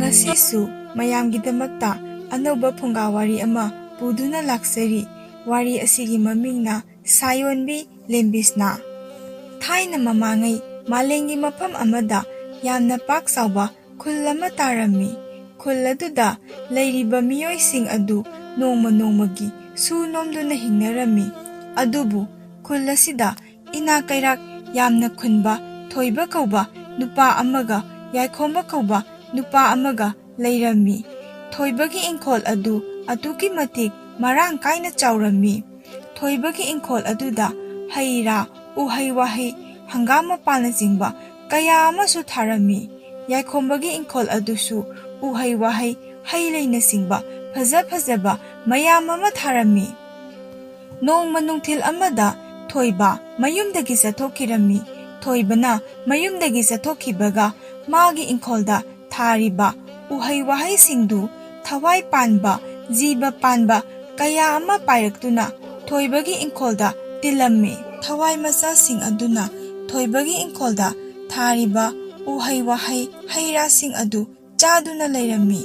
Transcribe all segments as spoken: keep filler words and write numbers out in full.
ꯉꯁꯤꯁꯨ ꯃꯌꯥꯝꯒꯤꯗꯃꯛꯇ ꯑꯅꯧꯕ ꯐꯨꯡꯒꯥ ꯋꯥꯔꯤ ꯑꯃ ꯄꯨꯗꯨꯅ ꯂꯥꯛꯆꯔꯤ꯫ ꯋꯥꯔꯤ ꯑꯁꯤꯒꯤ ꯃꯃꯤꯡꯅ ꯁꯥꯌꯣꯟꯕꯤ ꯂꯦꯝꯕꯤꯁꯅꯥ꯫ ꯊꯥꯏꯅ ꯃꯃꯥꯡꯉꯩ ꯃꯥꯂꯦꯝꯒꯤ ꯃꯐꯝ ꯑꯃꯗ ꯌꯥꯝꯅ ꯄꯥꯛ ꯆꯥꯎꯕ ꯈꯨꯜ ꯑꯃ ꯇꯥꯔꯝꯃꯤ꯫ ꯈꯨꯜ ꯑꯗꯨꯗ ꯂꯩꯔꯤꯕ ꯃꯤꯑꯣꯏꯁꯤꯡ ꯑꯗꯨ ꯅꯣꯡꯃ ꯅꯣꯡꯃꯒꯤ ꯁꯨ ꯅꯣꯝꯗꯨꯅ ꯍꯤꯡꯅꯔꯝꯃꯤ꯫ ꯑꯗꯨꯕꯨ ꯈꯨꯜ ꯑꯁꯤꯗ ꯏꯅꯥ ꯀꯩꯔꯥꯛ ꯌꯥꯝꯅ ꯈꯨꯟꯕ ꯊꯣꯏꯕ ꯀꯧꯕ ꯅꯨꯄꯥ ꯑꯃꯒ ꯌꯥꯏꯈꯣꯝꯕ ꯀꯧꯕ ꯅꯨꯄꯥ ꯑꯃꯒ ꯂꯩꯔꯝꯃꯤ꯫ ꯊꯣꯏꯕꯒꯤ ꯏꯪꯈꯣꯜ ꯑꯗꯨ ꯑꯗꯨꯛꯀꯤ ꯃꯇꯤꯛ ꯃꯔꯥꯡ ꯀꯥꯏꯅ ꯆꯥꯎꯔꯝꯃꯤ꯫ ꯊꯣꯏꯕꯒꯤ ꯏꯪꯈꯣꯜ ꯑꯗꯨꯗ ꯍꯩ ꯔꯥ, ꯎꯍꯩ ꯋꯥꯍꯩ, ꯍꯪꯒꯥꯝ ꯃꯄꯥꯜꯅꯆꯤꯡꯕ ꯀꯌꯥ ꯑꯃꯁꯨ ꯊꯥꯔꯝꯃꯤ꯫ ꯌꯥꯏꯈꯣꯝꯕꯒꯤ ꯏꯪꯈꯣꯜ ꯑꯗꯨꯁꯨ ꯎꯍꯩ ꯋꯥꯍꯩ, ꯍꯩ ꯂꯩꯅꯆꯤꯡꯕ ꯐꯖ ꯐꯖꯕ ꯃꯌꯥꯝ ꯑꯃ ꯊꯥꯔꯝꯃꯤ꯫ ꯅꯣꯡꯃ ꯅꯨꯡꯊꯤꯜ ꯑꯃꯗ ꯊꯣꯏꯕ ꯃꯌꯨꯝꯗꯒꯤ ꯆꯠꯊꯣꯛꯈꯤꯔꯝꯃꯤ꯫ ꯊꯣꯏꯕꯅ ꯃꯌꯨꯝꯗꯒꯤ ꯆꯠꯊꯣꯛꯈꯤꯕꯒ ꯃꯥꯒꯤ ꯏꯪꯈꯣꯜꯗ ꯊꯥꯔꯤꯕ ꯎꯍꯩ ꯋꯥꯍꯩꯁꯤꯡꯗꯨ ꯊꯋꯥꯏ ꯄꯥꯟꯕ, ꯖꯤꯕ ꯄꯥꯟꯕ ꯀꯌꯥ ꯑꯃ ꯄꯥꯏꯔꯛꯇꯨꯅ ꯊꯣꯏꯕꯒꯤ ꯏꯪꯈꯣꯜꯗ ꯇꯤꯜꯂꯝꯃꯤ꯫ ꯊꯋꯥꯏ ꯃꯆꯥꯁꯤꯡ ꯑꯗꯨꯅ ꯊꯣꯏꯕꯒꯤ ꯏꯪꯈꯣꯜꯗ ꯊꯥꯔꯤꯕ ꯎꯍꯩ ꯋꯥꯍꯩ, ꯍꯩ ꯔꯥꯁꯤꯡ ꯑꯗꯨ ꯆꯥꯗꯨꯅ ꯂꯩꯔꯝꯃꯤ꯫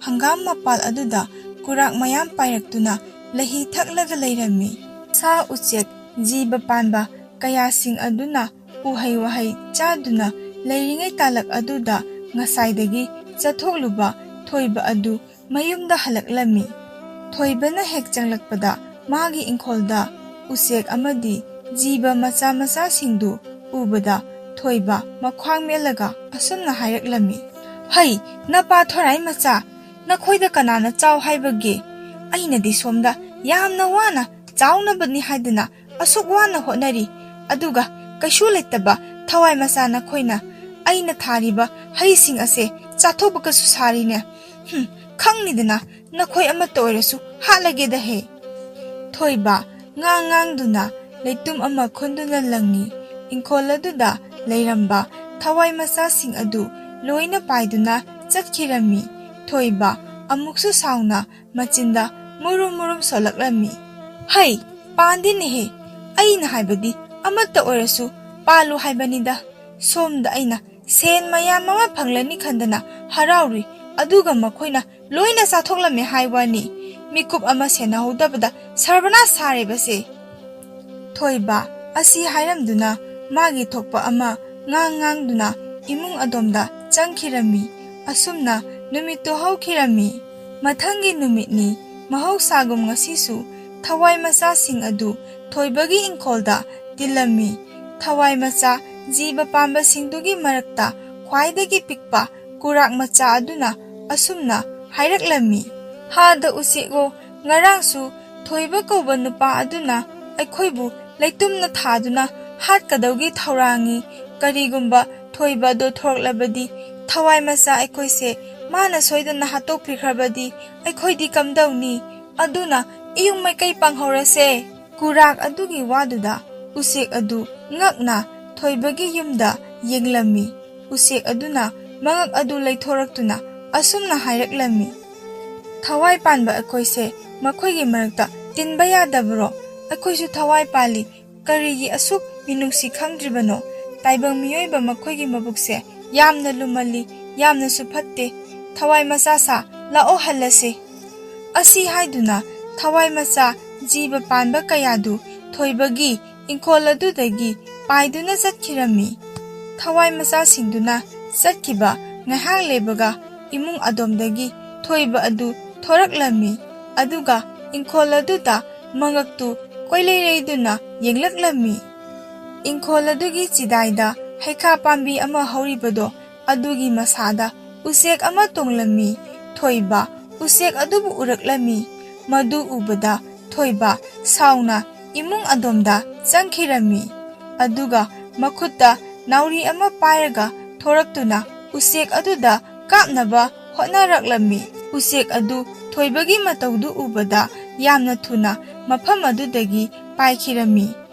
ꯍꯪꯒꯥꯝ ꯃꯄꯥꯜ ꯑꯗꯨꯗ ꯀꯨꯔꯥꯛ ꯃꯌꯥꯝ ꯄꯥꯏꯔꯛꯇꯨꯅ ꯂꯩꯍꯤ ꯊꯛꯂꯒ ꯂꯩꯔꯝꯃꯤ꯫ ꯁꯥ ꯎꯆꯦꯛ, ꯖꯤꯕ ꯄꯥꯟꯕ ꯀꯌꯥꯁꯤꯡ ꯑꯗꯨꯅ ꯎꯍꯩ ꯋꯥꯍꯩ ꯆꯥꯗꯨꯅ ꯂꯩꯔꯤꯉꯩ ꯇꯥꯂꯛ ꯑꯗꯨꯗ ꯉꯁꯥꯏꯗꯒꯤ ꯆꯠꯊꯣꯛꯂꯨꯕ ꯊꯣꯏꯕ ꯑꯗꯨ ꯃꯌꯨꯝꯗ ꯍꯜꯂꯛꯂꯝꯃꯤ꯫ ꯊꯣꯏꯕꯅ ꯍꯦꯛ ꯆꯪꯂꯛꯄꯗ ꯃꯥꯒꯤ ꯏꯪꯈꯣꯜꯗ ꯎꯆꯦꯛ ꯑꯃꯗꯤ ꯖꯤꯕ ꯃꯆꯥ ꯃꯆꯥꯁꯤꯡꯗꯨ ꯎꯕꯗ ꯊꯣꯏꯕ ꯃꯈ꯭ꯋꯥꯡ ꯃꯦꯜꯂꯒ ꯑꯁꯨꯝꯅ ꯍꯥꯏꯔꯛꯂꯝꯃꯤ, "ꯍꯩ, ꯅꯄꯥ ꯊꯣꯔꯥꯏ ꯃꯆꯥ, ꯅꯈꯣꯏꯗ ꯀꯅꯥꯅ ꯆꯥꯎ ꯍꯥꯏꯕꯒꯦ? ꯑꯩꯅꯗꯤ ꯁꯣꯝꯗ ꯌꯥꯝꯅ ꯋꯥꯅ ꯆꯥꯎꯅꯕꯅꯤ ꯍꯥꯏꯗꯨꯅ ꯑꯁꯨꯛ ꯋꯥꯅ ꯍꯣꯠꯅꯔꯤ, ꯑꯗꯨꯒ ꯀꯩꯁꯨ ꯂꯩꯇꯕ ꯊꯋꯥꯏ ꯃꯆꯥ ꯅꯈꯣꯏꯅ ꯑꯩꯅ ꯊꯥꯔꯤꯕ ꯍꯩꯁꯤꯡ ꯑꯁꯦ ꯆꯥꯊꯣꯛꯄꯒꯁꯨ ꯁꯥꯔꯤꯅꯦ꯫ ꯍꯨꯝ, ꯈꯪꯅꯤꯗꯅ, ꯅꯈꯣꯏ ꯑꯃꯠꯇ ꯑꯣꯏꯔꯁꯨ ꯍꯥꯠꯂꯒꯦꯗ ꯍꯦ!" ꯊꯣꯏꯕ ꯉꯥꯡ ꯉꯥꯡꯗꯨꯅ ꯂꯩꯇꯨꯝ ꯑꯃ ꯈꯨꯟꯗꯨꯅ ꯂꯪꯉꯤ꯫ ꯏꯪꯈꯣꯜ ꯑꯗꯨꯗ ꯂꯩꯔꯝꯕ ꯊꯋꯥꯏ ꯃꯆꯥꯁꯤꯡ ꯑꯗꯨ ꯂꯣꯏꯅ ꯄꯥꯏꯗꯨꯅ ꯆꯠꯈꯤꯔꯝꯃꯤ꯫ ꯊꯣꯏꯕ ꯑꯃꯨꯛꯁꯨ ꯁꯥꯎꯅ ꯃꯆꯤꯟꯗ ꯃꯨꯔꯨꯝ ꯃꯨꯔꯨꯝ ꯁꯣꯜꯂꯛꯂꯝꯃꯤ꯫ "ꯍꯩ, ꯄꯥꯟꯗꯦꯅꯦꯍꯦ! ꯑꯩꯅ ꯍꯥꯏꯕꯗꯤ ꯑꯃꯠꯇ ꯑꯣꯏꯔꯁꯨ ꯄꯥꯜꯂꯨ ꯍꯥꯏꯕꯅꯤꯗ꯫ ꯁꯣꯝꯗ ꯑꯩꯅ ꯁꯦꯟ ꯃꯌꯥꯝ ꯑꯃ ꯐꯪꯂꯅꯤ ꯈꯟꯗꯅ ꯍꯔꯥꯎꯔꯨꯏ, ꯑꯗꯨꯒ ꯃꯈꯣꯏꯅ ꯂꯣꯏꯅ ꯆꯥꯊꯣꯛꯂꯝꯃꯦ ꯍꯥꯏ ꯋꯥꯅꯤ꯫ ꯃꯤꯀꯨꯞ ꯑꯃ ꯁꯦꯟꯅꯍꯧꯗꯕꯗ ꯁꯔꯕꯅꯥꯁ ꯁꯥꯔꯦꯕꯁꯦ꯫ ꯊꯣꯏꯕ ꯑꯁꯤ ꯍꯥꯏꯔꯝꯗꯨꯅ ꯃꯥꯒꯤ ꯊꯣꯛꯄ ꯑꯃ ꯉꯥꯡ ꯉꯥꯡꯗꯨꯅ ꯏꯃꯨꯡ ꯑꯗꯣꯝꯗ ꯆꯪꯈꯤꯔꯝꯃꯤ꯫ ꯑꯁꯨꯝꯅ ꯅꯨꯃꯤꯠꯇꯨ ꯍꯧꯈꯤꯔꯝꯃꯤ꯫ ꯃꯊꯪꯒꯤ ꯅꯨꯃꯤꯠꯅꯤ꯫ ꯃꯍꯧꯁꯥꯒꯨꯝ ꯉꯁꯤꯁꯨ ꯊꯋꯥꯏ ꯃꯆꯥꯁꯤꯡ ꯑꯗꯨ ꯊꯣꯏꯕꯒꯤ ꯏꯪꯈꯣꯜꯗ ꯇꯤꯜꯂꯝꯃꯤ꯫ ꯊꯋꯥꯏ ꯃꯆꯥ ꯖꯤꯕ ꯄꯥꯟꯕꯁꯤꯡꯗꯨꯒꯤ ꯃꯔꯛꯇ ꯈ꯭ꯋꯥꯏꯗꯒꯤ ꯄꯤꯛꯄ ꯀꯨꯔꯥꯛ ꯃꯆꯥ ꯑꯗꯨꯅ ꯑꯁꯨꯝꯅ ꯍꯥꯏꯔꯛꯂꯝꯃꯤ, "ꯍꯥꯗ ꯎꯆꯦꯛꯑꯣ, ꯉꯔꯥꯡꯁꯨ ꯊꯣꯏꯕ ꯀꯧꯕ ꯅꯨꯄꯥ ꯑꯗꯨꯅ ꯑꯩꯈꯣꯏꯕꯨ ꯂꯩꯇꯨꯝꯅ ꯊꯥꯗꯨꯅ ꯍꯥꯠꯀꯗꯧꯒꯤ ꯊꯧꯔꯥꯡꯉꯤ꯫ ꯀꯔꯤꯒꯨꯝꯕ ꯊꯣꯏꯕ ꯑꯗꯣ ꯊꯣꯔꯛꯂꯕꯗꯤ, ꯊꯋꯥꯏ ꯃꯆꯥ ꯑꯩꯈꯣꯏꯁꯦ ꯃꯥꯅ ꯁꯣꯏꯗꯅ ꯍꯥꯠꯇꯣꯛꯄꯤꯈ꯭ꯔꯕꯗꯤ ꯑꯩꯈꯣꯏꯗꯤ ꯀꯝꯗꯧꯅꯤ? ꯑꯗꯨꯅ ꯏꯌꯨꯡ ꯃꯩꯀꯩ ꯄꯥꯡꯍꯧꯔꯁꯦ꯫" ꯀꯨꯔꯥꯛ ꯑꯗꯨꯒꯤ ꯋꯥꯗꯨꯗ ꯎꯆꯦꯛ ꯑꯗꯨ ꯉꯛꯅ ꯊꯣꯏꯕꯒꯤ ꯌꯨꯝꯗ ꯌꯦꯡꯂꯝꯃꯤ꯫ ꯎꯆꯦꯛ ꯑꯗꯨꯅ ꯃꯉꯛ ꯑꯗꯨ ꯂꯩꯊꯣꯔꯛꯇꯨꯅ ꯑꯁꯨꯝꯅ ꯍꯥꯏꯔꯛꯂꯝꯃꯤ, "ꯊꯋꯥꯏ ꯄꯥꯟꯕ ꯑꯩꯈꯣꯏꯁꯦ ꯃꯈꯣꯏꯒꯤ ꯃꯔꯛꯇ ꯇꯤꯟꯕ ꯌꯥꯗꯕꯔꯣ? ꯑꯩꯈꯣꯏꯁꯨ ꯊꯋꯥꯏ ꯄꯥꯜꯂꯤ꯫ ꯀꯔꯤꯒꯤ ꯑꯁꯨꯛ ꯃꯤꯅꯨꯡꯁꯤ ꯈꯪꯗ꯭ꯔꯤꯕꯅꯣ? ꯇꯥꯏꯕꯪ ꯃꯤꯑꯣꯏꯕ ꯃꯈꯣꯏꯒꯤ ꯃꯕꯨꯛꯁꯦ ꯌꯥꯝꯅ ꯂꯨꯃꯜꯂꯤ, ꯌꯥꯝꯅꯁꯨ ꯐꯠꯇꯦ꯫ ꯊꯋꯥꯏ ꯃꯆꯥ ꯁꯥ, ꯂꯥꯛꯑꯣ ꯍꯜꯂꯁꯦ꯫" ꯑꯁꯤ ꯍꯥꯏꯗꯨꯅ ꯊꯋꯥꯏ ꯃꯆꯥ ꯖꯤꯕ ꯄꯥꯟꯕ ꯀꯌꯥꯗꯨ ꯊꯣꯏꯕꯒꯤ ꯏꯪꯈꯣꯜ ꯑꯗꯨꯗꯒꯤ ꯄꯥꯏꯗꯨꯅ ꯆꯠꯈꯤꯔꯝꯃꯤ꯫ ꯊꯋꯥꯏ ꯃꯆꯥꯁꯤꯡꯗꯨꯅ ꯆꯠꯈꯤꯕ ꯉꯥꯏꯍꯥꯛ ꯂꯩꯕꯒ ꯏꯃꯨꯡ ꯑꯗꯣꯝꯗꯒꯤ ꯊꯣꯏꯕ ꯑꯗꯨ ꯊꯣꯔꯛꯂꯝꯃꯤ꯫ ꯑꯗꯨꯒ ꯏꯪꯈꯣꯜ ꯑꯗꯨꯗ ꯃꯉꯛꯇꯨ ꯀꯣꯏꯂꯩ ꯂꯩꯗꯨꯅ ꯌꯦꯡꯂꯛꯂꯝꯃꯤ꯫ ꯏꯪꯈꯣꯜ ꯑꯗꯨꯒꯤ ꯆꯤꯗꯥꯏꯗ ꯍꯩꯈꯥ ꯄꯥꯝꯕꯤ ꯑꯃ ꯍꯧꯔꯤꯕꯗꯣ, ꯑꯗꯨꯒꯤ ꯃꯁꯥꯗ ꯎꯆꯦꯛ ꯑꯃ ꯇꯣꯡꯂꯝꯃꯤ꯫ ꯊꯣꯏꯕ ꯎꯆꯦꯛ ꯑꯗꯨꯕꯨ ꯎꯔꯛꯂꯝꯃꯤ꯫ ꯃꯗꯨ ꯎꯕꯗ ꯊꯣꯏꯕ ꯁꯥꯎꯅ ꯏꯃꯨꯡ ꯑꯗꯣꯝꯗ ꯆꯪꯈꯤꯔꯝꯃꯤ꯫ ꯑꯗꯨꯒ ꯃꯈꯨꯠꯇ ꯅꯥꯎꯔꯤ ꯑꯃ ꯄꯥꯏꯔꯒ ꯊꯣꯔꯛꯇꯨꯅ ꯎꯆꯦꯛ ꯑꯗꯨꯗ ꯀꯥꯞꯅꯕ ꯍꯣꯠꯅꯔꯛꯂꯝꯃꯤ꯫ ꯎꯆꯦꯛ ꯑꯗꯨ ꯊꯣꯏꯕꯒꯤ ꯃꯇꯧꯗꯨ ꯎꯕꯗ ꯌꯥꯝꯅ ꯊꯨꯅ ꯃꯐꯝ ꯑꯗꯨꯗꯒꯤ ꯄꯥꯏꯈꯤꯔꯝꯃꯤ꯫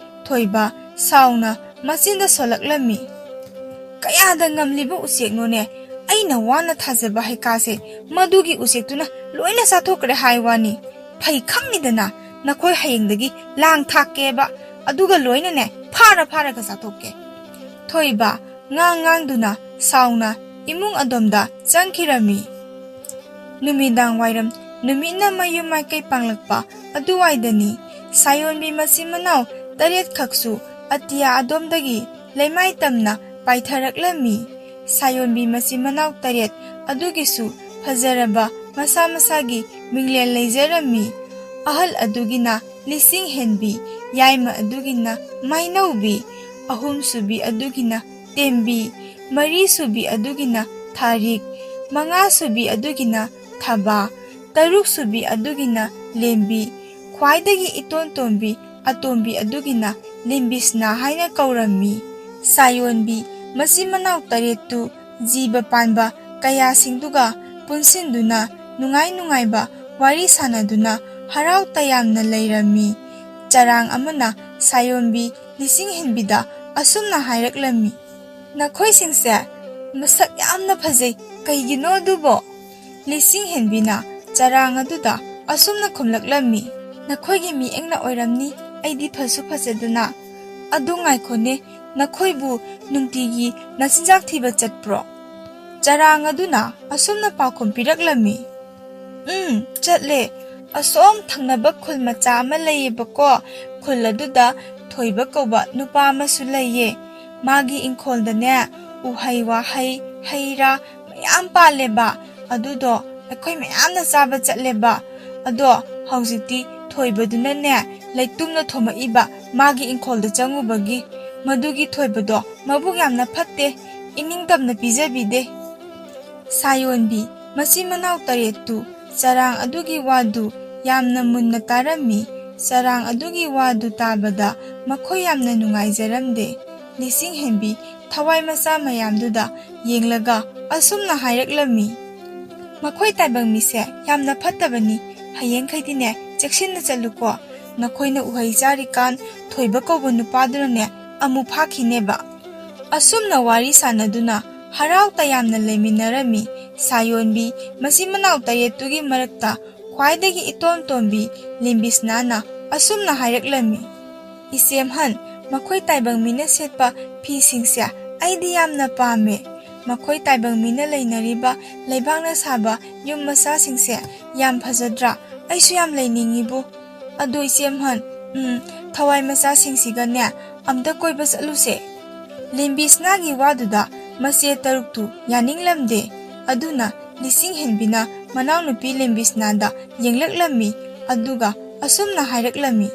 ꯊꯣꯏꯕ ꯁꯥꯎꯅ ꯃꯆꯤꯟꯗ ꯁꯣꯜꯂꯛꯂꯝꯃꯤ, "ꯀꯌꯥꯗ ꯉꯝꯂꯤꯕ ꯎꯆꯦꯛꯅꯣꯅꯦ? ꯑꯩꯅ ꯋꯥꯅ ꯊꯥꯖꯕ ꯍꯩꯀꯥꯁꯦ ꯃꯗꯨꯒꯤ ꯎꯆꯦꯛꯇꯨꯅ ꯂꯣꯏꯅ ꯆꯥꯊꯣꯛꯈ꯭ꯔꯦ ꯍꯥꯏ ꯋꯥꯅꯤ꯫ ꯐꯩ ꯈꯪꯅꯤꯗꯅ, ꯅꯈꯣꯏ ꯍꯌꯦꯡꯗꯒꯤ ꯂꯥꯡ ꯊꯥꯛꯀꯦꯕ, ꯑꯗꯨꯒ ꯂꯣꯏꯅꯅꯦ ꯐꯥꯔ ꯐꯥꯔꯒ ꯆꯥꯊꯣꯛꯀꯦ꯫" ꯊꯣꯏꯕ ꯉꯥꯡ ꯉꯥꯡꯗꯨꯅ ꯁꯥꯎꯅ ꯏꯃꯨꯡ ꯑꯗꯣꯝꯗ ꯆꯪꯈꯤꯔꯝꯃꯤ꯫ ꯅꯨꯃꯤꯗꯥꯡ ꯋꯥꯏꯔꯝ ꯅꯨꯃꯤꯠꯅ ꯃꯌꯨꯝ ꯃꯥꯏꯀꯩ ꯄꯥꯡꯂꯛꯄ ꯑꯗꯨꯋꯥꯏꯗꯅꯤ ꯁꯥꯌꯣꯟꯕꯤ ꯃꯆꯤꯟ ꯃꯅꯥꯎ ꯇꯔꯦꯠꯈꯛꯁꯨ ꯑꯇꯤꯌꯥ ꯑꯗꯣꯝꯗꯒꯤ ꯂꯩꯃꯥꯏ ꯇꯝꯅ ꯄꯥꯏꯊꯔꯛꯂꯝꯃꯤ꯫ ꯁꯥꯌꯣꯟꯕꯤ ꯃꯆꯤꯟ ꯃꯅꯥꯎ ꯇꯔꯦꯠ ꯑꯗꯨꯒꯤꯁꯨ ꯐꯖꯔꯕ ꯃꯁꯥ ꯃꯁꯥꯒꯤ ꯃꯤꯡꯂꯦꯟ ꯂꯩꯖꯔꯝꯃꯤ꯫ ꯑꯍꯜ ꯑꯗꯨꯒꯤꯅ ꯂꯤꯁꯤꯡ ꯍꯦꯟꯕꯤ, ꯌꯥꯏꯃ ꯑꯗꯨꯒꯤꯅ ꯃꯥꯏꯅꯧꯕꯤ, ꯑꯍꯨꯝꯁꯨꯕꯤ ꯑꯗꯨꯒꯤꯅ ꯇꯦꯝꯕꯤ, ꯃꯔꯤꯁꯨꯕꯤ ꯑꯗꯨꯒꯤꯅ ꯊꯥꯔꯤꯛ, ꯃꯉꯥꯁꯨꯕꯤ ꯑꯗꯨꯒꯤꯅ ꯊꯕꯥ, ꯇꯔꯨꯛꯁꯨꯕꯤ ꯑꯗꯨꯒꯤꯅ ꯂꯦꯝꯕꯤ, ꯈ꯭ꯋꯥꯏꯗꯒꯤ ꯏꯇꯣꯟ ꯇꯣꯟꯕꯤ ꯑꯇꯣꯝꯕꯤ ꯑꯗꯨꯒꯤꯅ ꯂꯦꯝꯕꯤꯁꯅꯥ ꯍꯥꯏꯅ ꯀꯧꯔꯝꯃꯤ꯫ ꯁꯥꯌꯣꯟꯕꯤ ꯃꯆꯤꯟ ꯃꯅꯥꯎ ꯇꯔꯦꯠꯇꯨ ꯖꯤꯕ ꯄꯥꯟꯕ ꯀꯌꯥꯁꯤꯡꯗꯨꯒ ꯄꯨꯟꯁꯤꯟꯗꯨꯅ ꯅꯨꯡꯉꯥꯏ ꯅꯨꯡꯉꯥꯏꯕ ꯋꯥꯔꯤ ꯁꯥꯟꯅꯗꯨꯅ ꯍꯔꯥꯎ ꯇꯌꯥꯝꯅ ꯂꯩꯔꯝꯃꯤ꯫ ꯆꯔꯥꯡ ꯑꯃꯅ ꯁꯥꯌꯣꯟꯕꯤ ꯂꯤꯁꯤꯡ ꯍꯦꯟꯕꯤꯗ ꯑꯁꯨꯝꯅ ꯍꯥꯏꯔꯛꯂꯝꯃꯤ, "ꯅꯈꯣꯏꯁꯤꯡꯁꯦ ꯃꯁꯛ ꯌꯥꯝꯅ ꯐꯖꯩ, ꯀꯩꯒꯤꯅꯣ ꯑꯗꯨꯕꯣ?" ꯂꯤꯁꯤꯡ ꯍꯦꯟꯕꯤꯅ ꯆꯔꯥꯡ ꯑꯗꯨꯗ ꯑꯁꯨꯝꯅ ꯈꯨꯝꯂꯛꯂꯝꯃꯤ, "ꯅꯈꯣꯏꯒꯤ ꯃꯤꯠꯌꯦꯡꯅ ꯑꯣꯏꯔꯝꯅꯤ, ꯑꯩꯗꯤ ꯐꯁꯨ ꯐꯖꯗꯅ꯫ ꯑꯗꯨ ꯉꯥꯏꯈꯣꯅꯦ, ꯅꯈꯣꯏꯕꯨ ꯅꯨꯡꯇꯤꯒꯤ ꯅꯆꯤꯟꯖꯥꯛ ꯊꯤꯕ ꯆꯠꯄ꯭ꯔꯣ?" ꯆꯔꯥꯡ ꯑꯗꯨꯅ ꯑꯁꯨꯝꯅ ꯄꯥꯎꯈꯨꯝ ꯄꯤꯔꯛꯂꯝꯃꯤ, "ꯎꯝ, ꯆꯠꯂꯦ꯫ ꯑꯁꯣꯝ ꯊꯪꯅꯕ ꯈꯨꯜ ꯃꯆꯥ ꯑꯃ ꯂꯩꯌꯦꯕꯀꯣ꯫ ꯈꯨꯜ ꯑꯗꯨꯗ ꯊꯣꯏꯕ ꯀꯧꯕ ꯅꯨꯄꯥ ꯑꯃꯁꯨ ꯂꯩꯌꯦ꯫ ꯃꯥꯒꯤ ꯏꯪꯈꯣꯜꯗꯅꯦ ꯎꯍꯩ ꯋꯥꯍꯩ, ꯍꯩ ꯔꯥ ꯃꯌꯥꯝ ꯄꯥꯜꯂꯦꯕ꯫ ꯑꯗꯨꯗꯣ ꯑꯩꯈꯣꯏ ꯃꯌꯥꯝꯅ ꯆꯥꯕ ꯆꯠꯂꯦꯕ꯫ ꯑꯗꯣ ꯍꯧꯖꯤꯛꯇꯤ ꯊꯣꯏꯕꯗꯨꯅꯅꯦ ꯂꯩꯇꯨꯝꯅ ꯊꯣꯝꯃꯛꯏꯕ ꯃꯥꯒꯤ ꯏꯪꯈꯣꯜꯗ ꯆꯪꯉꯨꯕꯒꯤ꯫ ꯃꯗꯨꯒꯤ ꯊꯣꯏꯕꯗꯣ ꯃꯕꯨꯛ ꯌꯥꯝꯅ ꯐꯠꯇꯦ, ꯏꯅꯤꯡꯇꯝꯅ ꯄꯤꯖꯕꯤꯗꯦ꯫" ꯁꯥꯌꯣꯟꯕꯤ ꯃꯆꯤꯟ ꯃꯅꯥꯎ ꯇꯔꯦꯠꯇꯨ ꯆꯔꯥꯡ ꯑꯗꯨꯒꯤ ꯋꯥꯗꯨ ꯌꯥꯝꯅ ꯃꯨꯟꯅ ꯇꯥꯔꯝꯃꯤ꯫ ꯆꯔꯥꯡ ꯑꯗꯨꯒꯤ ꯋꯥꯗꯨ ꯇꯥꯕꯗ ꯃꯈꯣꯏ ꯌꯥꯝꯅ ꯅꯨꯡꯉꯥꯏꯖꯔꯝꯗꯦ꯫ ꯂꯤꯁꯤꯡ ꯍꯦꯟꯕꯤ ꯊꯋꯥꯏ ꯃꯆꯥ ꯃꯌꯥꯝꯗꯨꯗ ꯌꯦꯡꯂꯒ ꯑꯁꯨꯝꯅ ꯍꯥꯏꯔꯛꯂꯝꯃꯤ, "ꯃꯈꯣꯏ ꯇꯥꯏꯕꯪ ꯃꯤꯁꯦ ꯌꯥꯝꯅ ꯐꯠꯇꯕꯅꯤ꯫ ꯍꯌꯦꯡꯈꯩꯗꯤꯅꯦ ꯆꯦꯛꯁꯤꯟꯅ ꯆꯠꯂꯨꯀꯣ꯫ ꯅꯈꯣꯏꯅ ꯎꯍꯩ ꯆꯥꯔꯤꯀꯥꯟ ꯊꯣꯏꯕ ꯀꯧꯕ ꯅꯨꯄꯥꯗꯨꯅꯅꯦ ꯑꯃꯨꯛ ꯐꯥꯈꯤꯅꯦꯕ꯫" ꯑꯁꯨꯝꯅ ꯋꯥꯔꯤ ꯁꯥꯟꯅꯗꯨꯅ ꯍꯔꯥꯎ ꯇꯌꯥꯝꯅ ꯂꯩꯃꯤꯟꯅꯔꯝꯃꯤ꯫ ꯁꯥꯌꯣꯟꯕꯤ ꯃꯆꯤꯟ ꯃꯅꯥꯎ ꯇꯔꯦꯠꯇꯨꯒꯤ ꯃꯔꯛꯇ ꯈ꯭ꯋꯥꯏꯗꯒꯤ ꯏꯇꯣꯟ ꯇꯣꯟꯕꯤ ꯂꯤꯝꯕꯤꯁꯅꯥꯅ ꯑꯁꯨꯝꯅ ꯍꯥꯏꯔꯛꯂꯝꯃꯤ, "ꯏꯆꯦꯝꯍꯟ, ꯃꯈꯣꯏ ꯇꯥꯏꯕꯪ ꯃꯤꯅ ꯁꯦꯠꯄ ꯐꯤꯁꯤꯡꯁꯦ ꯑꯩꯗꯤ ꯌꯥꯝꯅ ꯄꯥꯝꯃꯦ꯫ ꯃꯈꯣꯏ ꯇꯥꯏꯕꯪ ꯃꯤꯅ ꯂꯩꯅꯔꯤꯕ ꯂꯩꯕꯥꯛꯅ ꯁꯥꯕ ꯌꯨꯝ ꯃꯆꯥꯁꯤꯡꯁꯦ ꯌꯥꯝ ꯐꯖꯗ꯭ꯔꯥ? ꯑꯩꯁꯨ ꯌꯥꯝ ꯂꯩꯅꯤꯡꯉꯤꯕꯨ꯫ ꯑꯗꯣ ꯏꯆꯦ ꯑꯍꯟ, ꯎꯝ, ꯊꯋꯥꯏ ꯃꯆꯥꯁꯤꯡꯁꯤꯒꯅꯦ ꯑꯝꯇ ꯀꯣꯏꯕ ꯆꯠꯂꯨꯁꯦ꯫ ꯂꯦꯝꯕꯤꯁꯅꯥꯒꯤ ꯋꯥꯗꯨꯗ ꯃꯆꯦ ꯇꯔꯨꯛꯇꯨ ꯌꯥꯅꯤꯡꯂꯝꯗꯦ꯫ ꯑꯗꯨꯅ ꯂꯤꯁꯤꯡ ꯍꯦꯟꯕꯤꯅ ꯃꯅꯥꯎꯅꯨꯄꯤ ꯂꯦꯝꯕꯤꯁꯅꯥꯗ ꯌꯦꯡꯂꯛꯂꯝꯃꯤ꯫ ꯑꯗꯨꯒ ꯑꯁꯨꯝꯅ ꯍꯥꯏꯔꯛꯂꯝꯃꯤ,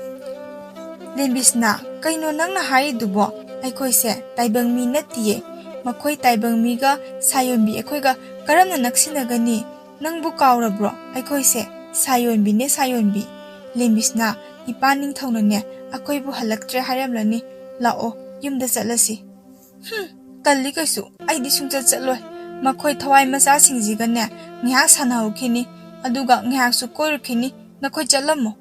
"ꯂꯦꯝꯕꯤꯁꯅꯥ, ꯀꯩꯅꯣ ꯅꯪꯅ ꯍꯥꯏꯔꯤꯗꯨꯕꯣ? ꯑꯩꯈꯣꯏꯁꯦ ꯇꯥꯏꯕꯪ ꯃꯤ ꯅꯠꯇꯤꯌꯦ꯫ ꯃꯈꯣꯏ ꯇꯥꯏꯕꯪ ꯃꯤꯒ ꯁꯥꯌꯣꯟꯕꯤ ꯑꯩꯈꯣꯏꯒ ꯀꯔꯝꯅ ꯅꯛꯁꯤꯟꯅꯒꯅꯤ? ꯅꯪꯕꯨ ꯀꯥꯎꯔꯕ꯭ꯔꯣ? ꯑꯩꯈꯣꯏꯁꯦ ꯁꯥꯌꯣꯟꯕꯤꯅꯦ, ꯁꯥꯌꯣꯟꯕꯤ꯫ ꯂꯦꯝꯕꯤꯁꯅꯥ, ꯏꯄꯥ ꯅꯤꯡꯊꯧꯅꯅꯦ ꯑꯩꯈꯣꯏꯕꯨ ꯍꯜꯂꯛꯇ꯭ꯔꯦ ꯍꯥꯏꯔꯝꯂꯅꯤ꯫ ꯂꯥꯛꯑꯣ, ꯌꯨꯝꯗ ꯆꯠꯂꯁꯤ꯫" "ꯍꯨꯝ, ꯇꯜꯂꯤ ꯀꯩꯁꯨ, ꯑꯩꯗꯤ ꯁꯨꯡꯆꯠ ꯆꯠꯂꯣꯏ꯫ ꯃꯈꯣꯏ ꯊꯋꯥꯏ ꯃꯆꯥꯁꯤꯡꯁꯤꯒꯅꯦ ꯉꯥꯏꯍꯥꯛ ꯁꯥꯟꯅꯍꯧꯈꯤꯅꯤ, ꯑꯗꯨꯒ ꯉꯥꯏꯍꯥꯛꯁꯨ ꯀꯣꯏꯔꯨꯈꯤꯅꯤ꯫ ꯅꯈꯣꯏ ꯆꯠꯂꯝꯃꯣ꯫"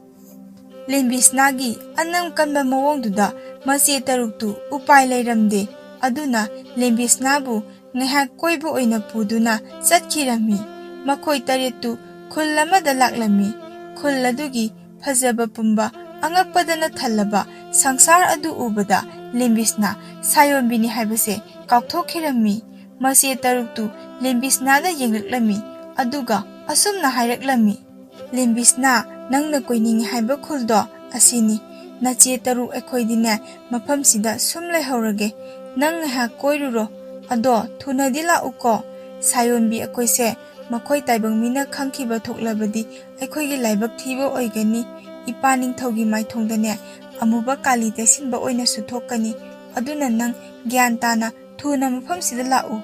ꯂꯦꯝꯕꯤꯁꯅꯥꯒꯤ ꯑꯅꯝ ꯀꯟꯕ ꯃꯑꯣꯡꯗꯨꯗ ꯃꯆꯦ ꯇꯔꯨꯛꯇꯨ ꯎꯄꯥꯏ ꯂꯩꯔꯝꯗꯦ꯫ ꯑꯗꯨꯅ ꯂꯦꯝꯕꯤꯁꯅꯥꯕꯨ ꯉꯥꯏꯍꯥꯛ ꯀꯣꯏꯕ ꯑꯣꯏꯅ ꯄꯨꯗꯨꯅ ꯆꯠꯈꯤꯔꯝꯃꯤ꯫ ꯃꯈꯣꯏ ꯇꯔꯦꯠꯇꯨ ꯈꯨꯜ ꯑꯃꯗ ꯂꯥꯛꯂꯝꯃꯤ꯫ ꯈꯨꯜ ꯑꯗꯨꯒꯤ ꯐꯖꯕ ꯄꯨꯝꯕ ꯑꯉꯛꯄꯗꯅ ꯊꯜꯂꯕ ꯁꯪꯁꯥꯔ ꯑꯗꯨ ꯎꯕꯗ ꯂꯦꯝꯕꯤꯁꯅꯥ ꯁꯥꯌꯣꯟꯕꯤꯅꯤ ꯍꯥꯏꯕꯁꯦ ꯀꯥꯎꯊꯣꯛꯈꯤꯔꯝꯃꯤ꯫ ꯃꯆꯦ ꯇꯔꯨꯛꯇꯨ ꯂꯦꯝꯕꯤꯁꯅꯥꯗ ꯌꯦꯡꯂꯛꯂꯝꯃꯤ꯫ ꯑꯗꯨꯒ ꯑꯁꯨꯝꯅ ꯍꯥꯏꯔꯛꯂꯝꯃꯤ, "ꯂꯦꯝꯕꯤꯁꯅꯥ, ꯅꯪꯅ ꯀꯣꯏꯅꯤꯡꯉꯤ ꯍꯥꯏꯕ ꯈꯨꯜꯗꯣ ꯑꯁꯤꯅꯤ꯫ ꯅꯆꯦ ꯇꯔꯨꯛ ꯑꯩꯈꯣꯏꯗꯤꯅꯦ ꯃꯐꯝꯁꯤꯗ ꯁꯨꯝ ꯂꯩꯍꯧꯔꯒꯦ꯫ ꯅꯪ ꯉꯥꯏꯍꯥꯛ ꯀꯣꯏꯔꯨꯔꯣ꯫ ꯑꯗꯣ ꯊꯨꯅꯗꯤ ꯂꯥꯛꯎꯀꯣ꯫ ꯁꯥꯌꯣꯟꯕꯤ ꯑꯩꯈꯣꯏꯁꯦ ꯃꯈꯣꯏ ꯇꯥꯏꯕꯪ ꯃꯤꯅ ꯈꯪꯈꯤꯕ ꯊꯣꯛꯂꯕꯗꯤ ꯑꯩꯈꯣꯏꯒꯤ ꯂꯥꯏꯕꯛ ꯊꯤꯕ ꯑꯣꯏꯒꯅꯤ꯫ ꯏꯄꯥ ꯅꯤꯡꯊꯧꯒꯤ ꯃꯥꯏꯊꯣꯡꯗꯅꯦ ꯑꯃꯨꯕ ꯀꯥꯂꯤ ꯇꯩꯁꯤꯟꯕ ꯑꯣꯏꯅꯁꯨ ꯊꯣꯛꯀꯅꯤ꯫ ꯑꯗꯨꯅ ꯅꯪ ꯒ꯭ꯌꯥꯟ ꯇꯥꯅ ꯊꯨꯅ ꯃꯐꯝꯁꯤꯗ ꯂꯥꯛꯎ꯫"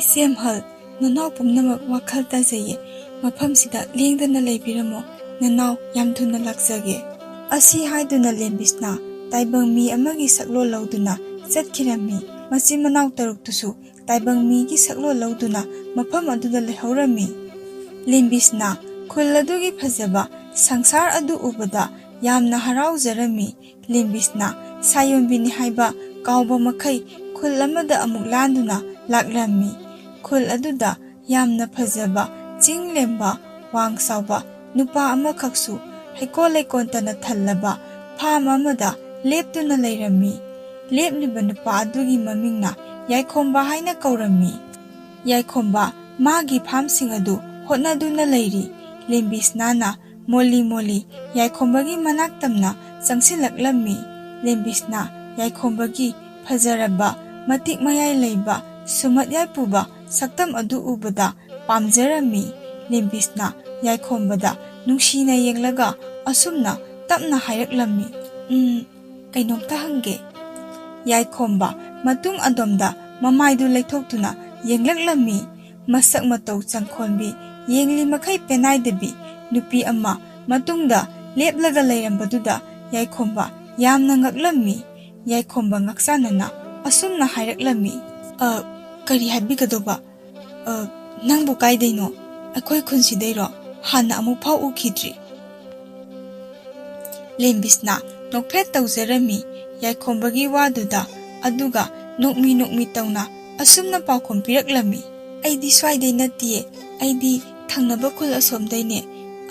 "ꯏꯆꯦꯝꯍꯜ, ꯅꯅꯥꯎ ꯄꯨꯝꯅꯃꯛ ꯋꯥꯈꯜ ꯇꯥꯖꯩꯌꯦ꯫ ꯃꯐꯝꯁꯤꯗ ꯂꯦꯡꯗꯅ ꯂꯩꯕꯤꯔꯝꯃꯣ꯫ ꯅꯅꯥꯎ ꯌꯥꯝ ꯊꯨꯅ ꯂꯥꯛꯆꯒꯦ꯫" ꯑꯁꯤ ꯍꯥꯏꯗꯨꯅ ꯂꯦꯝꯕꯤꯁꯅꯥ ꯇꯥꯏꯕꯪ ꯃꯤ ꯑꯃꯒꯤ ꯁꯛꯂꯣꯟ ꯂꯧꯗꯨꯅ ꯆꯠꯈꯤꯔꯝꯃꯤ꯫ ꯃꯆꯤꯟ ꯃꯅꯥꯎ ꯇꯔꯨꯛꯇꯨꯁꯨ ꯇꯥꯏꯕꯪ ꯃꯤꯒꯤ ꯁꯛꯂꯣꯟ ꯂꯧꯗꯨꯅ ꯃꯐꯝ ꯑꯗꯨꯗ ꯂꯩꯍꯧꯔꯝꯃꯤ꯫ ꯂꯦꯝꯕꯤꯁꯅꯥ ꯈꯨꯜ ꯑꯗꯨꯒꯤ ꯐꯖꯕ ꯁꯪꯁꯥꯔ ꯑꯗꯨ ꯎꯕꯗ ꯌꯥꯝꯅ ꯍꯔꯥꯎꯖꯔꯝꯃꯤ꯫ ꯂꯦꯝꯕꯤꯁꯅꯥ ꯁꯥꯌꯣꯟꯕꯤꯅꯤ ꯍꯥꯏꯕ ꯀꯥꯎꯕ ꯃꯈꯩ ꯈꯨꯜ ꯑꯃꯗ ꯑꯃꯨꯛ ꯂꯥꯟꯗꯨꯅ ꯂꯥꯛꯂꯝꯃꯤ꯫ ꯈꯨꯜ ꯑꯗꯨꯗ ꯌꯥꯝꯅ ꯐꯖꯕ ꯆꯤꯡ ꯂꯦꯝꯕ, ꯋꯥꯡ ꯆꯥꯎꯕ ꯅꯨꯄꯥ ꯑꯃꯈꯛꯁꯨ ꯍꯩꯀꯣꯜ ꯂꯩꯀꯣꯜꯇꯅ ꯊꯜꯂꯕ ꯐꯥꯝ ꯑꯃꯗ ꯂꯦꯞꯇꯨꯅ ꯂꯩꯔꯝꯃꯤ꯫ ꯂꯦꯞꯂꯤꯕ ꯅꯨꯄꯥ ꯑꯗꯨꯒꯤ ꯃꯃꯤꯡꯅ ꯌꯥꯏꯈꯣꯝꯕ ꯍꯥꯏꯅ ꯀꯧꯔꯝꯃꯤ꯫ ꯌꯥꯏꯈꯣꯝꯕ ꯃꯥꯒꯤ ꯐꯥꯝꯁꯤꯡ ꯑꯗꯨ ꯍꯣꯠꯅꯗꯨꯅ ꯂꯩꯔꯤ꯫ ꯂꯦꯝꯕꯤꯁꯅꯥꯅ ꯃꯣꯜꯂꯤ ꯃꯣꯜꯂꯤ ꯌꯥꯏꯈꯣꯝꯕꯒꯤ ꯃꯅꯥꯛ ꯇꯝꯅ ꯆꯪꯁꯤꯜꯂꯛꯂꯝꯃꯤ꯫ ꯂꯦꯝꯕꯤꯁꯅꯥ ꯌꯥꯏꯈꯣꯝꯕꯒꯤ ꯐꯖꯔꯕ, ꯃꯇꯤꯛ ꯃꯌꯥꯏ ꯂꯩꯕ, ꯁꯨꯝꯍꯠ ꯌꯥꯏꯄꯨꯕ ꯁꯛꯇꯝ ꯑꯗꯨ ꯎꯕꯗ ꯄꯥꯝꯖꯔꯝꯃꯤ꯫ ꯂꯦꯝꯕꯤꯁꯅꯥ ꯌꯥꯏꯈꯣꯝꯕꯗ ꯅꯨꯡꯁꯤꯅ ꯌꯦꯡꯂꯒ ꯑꯁꯨꯝꯅ ꯇꯞꯅ ꯍꯥꯏꯔꯛꯂꯝꯃꯤ, "ꯎꯝ, ꯀꯩꯅꯣꯝꯇ ꯍꯪꯒꯦ꯫" ꯌꯥꯏꯈꯣꯝꯕ ꯃꯇꯨꯡ ꯑꯗꯣꯝꯗ ꯃꯃꯥꯏꯗꯨ ꯂꯩꯊꯣꯛꯇꯨꯅ ꯌꯦꯡꯂꯛꯂꯝꯃꯤ꯫ ꯃꯁꯛ ꯃꯇꯧ ꯆꯪꯈꯣꯟꯕꯤ, ꯌꯦꯡꯂꯤ ꯃꯈꯩ ꯄꯦꯅꯥꯏꯗꯕꯤ ꯅꯨꯄꯤ ꯑꯃ ꯃꯇꯨꯡꯗ ꯂꯦꯞꯂꯒ ꯂꯩꯔꯝꯕꯗꯨꯗ ꯌꯥꯏꯈꯣꯝꯕ ꯌꯥꯝꯅ ꯉꯛꯂꯝꯃꯤ꯫ ꯌꯥꯏꯈꯣꯝꯕ ꯉꯛꯆꯥꯟꯅꯅ ꯑꯁꯨꯝꯅ ꯍꯥꯏꯔꯛꯂꯝꯃꯤ, "ꯑ, ꯀꯔꯤ ꯍꯥꯏꯕꯤꯒꯗꯧꯕ? ꯑ, ꯅꯪꯕꯨ ꯀꯥꯏꯗꯩꯅꯣ? ꯑꯩꯈꯣꯏ ꯈꯨꯟꯁꯤꯗꯩꯔꯣ? ꯍꯥꯟꯅ ꯑꯃꯨꯛ ꯐꯥꯎ ꯎꯈꯤꯗ꯭ꯔꯤ꯫" ꯂꯦꯝꯕꯤꯁꯅ ꯅꯣꯛꯐꯦꯠ ꯇꯧꯖꯔꯝꯃꯤ ꯌꯥꯏꯈꯣꯝꯕꯒꯤ ꯋꯥꯗꯨꯗ, ꯑꯗꯨꯒ ꯅꯣꯛꯃꯤ ꯅꯣꯛꯃꯤ ꯇꯧꯅ ꯑꯁꯨꯝꯅ ꯄꯥꯎꯈꯨꯝ ꯄꯤꯔꯛꯂꯝꯃꯤ, "ꯑꯩꯗꯤ ꯁ꯭ꯋꯥꯏꯗꯩ ꯅꯠꯇꯤꯌꯦ, ꯑꯩꯗꯤ ꯊꯪꯅꯕ ꯈꯨꯜ ꯑꯁꯣꯝꯗꯩꯅꯦ꯫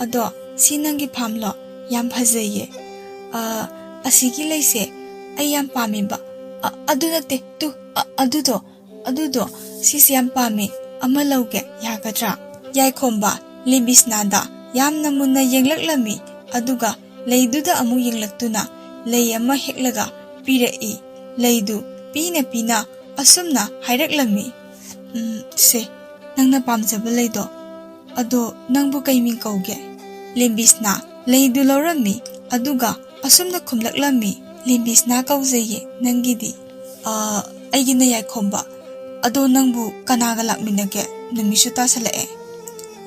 ꯑꯗꯣ ꯁꯤ ꯅꯪꯒꯤ ꯐꯥꯝꯂꯣ? ꯌꯥꯝ ꯐꯖꯩꯌꯦ꯫" "ꯑ, ꯑꯁꯤꯒꯤ ꯂꯩꯁꯦ ꯑꯩ ꯌꯥꯝ ꯄꯥꯝꯃꯦꯕ꯫ ꯑ, ꯑꯗꯨ ꯅꯠꯇꯦ, ꯇꯨ, ꯑ, ꯑꯗꯨꯗꯣ, ꯑꯗꯨꯗꯣ, ꯁꯤꯁꯦ ꯌꯥꯝ ꯄꯥꯝꯃꯦ, ꯑꯃ ꯂꯧꯒꯦ, ꯌꯥꯒꯗ꯭ꯔꯥ?" ꯌꯥꯏꯈꯣꯝꯕ ꯂꯦꯝꯕꯤꯁꯅꯥꯗ ꯌꯥꯝꯅ ꯃꯨꯟꯅ ꯌꯦꯡꯂꯛꯂꯝꯃꯤ, ꯑꯗꯨꯒ ꯂꯩꯗꯨꯗ ꯑꯃꯨꯛ ꯌꯦꯡꯂꯛꯇꯨꯅ ꯂꯩ ꯑꯃ ꯍꯦꯛꯂꯒ ꯄꯤꯔꯛꯏ꯫ ꯂꯩꯗꯨ ꯄꯤꯅ ꯄꯤꯅ ꯑꯁꯨꯝꯅ ꯍꯥꯏꯔꯛꯂꯝꯃꯤ, "ꯎꯝ, ꯁꯦ, ꯅꯪꯅ ꯄꯥꯝꯖꯕ ꯂꯩꯗꯣ꯫ ꯑꯗꯣ ꯅꯪꯕꯨ ꯀꯩ ꯃꯤꯡ ꯀꯧꯒꯦ?" ꯂꯦꯝꯕꯤꯁꯅ ꯂꯩꯗꯨ ꯂꯧꯔꯝꯃꯤ, ꯑꯗꯨꯒ ꯑꯁꯨꯝꯅ ꯈꯨꯝꯂꯛꯂꯝꯃꯤ, "ꯂꯦꯝꯕꯤꯁꯅ ꯀꯧꯖꯩꯌꯦ, ꯅꯪꯒꯤꯗꯤ?" "ꯑ, ꯑꯩꯒꯤꯅ ꯌꯥꯏꯈꯣꯝꯕ꯫ ꯑꯗꯣ ꯅꯪꯕꯨ ꯀꯅꯥꯒ ꯂꯥꯛꯃꯤꯟꯅꯒꯦ? ꯅꯨꯃꯤꯠꯁꯨ ꯇꯥꯁꯜꯂꯛꯑꯦ꯫"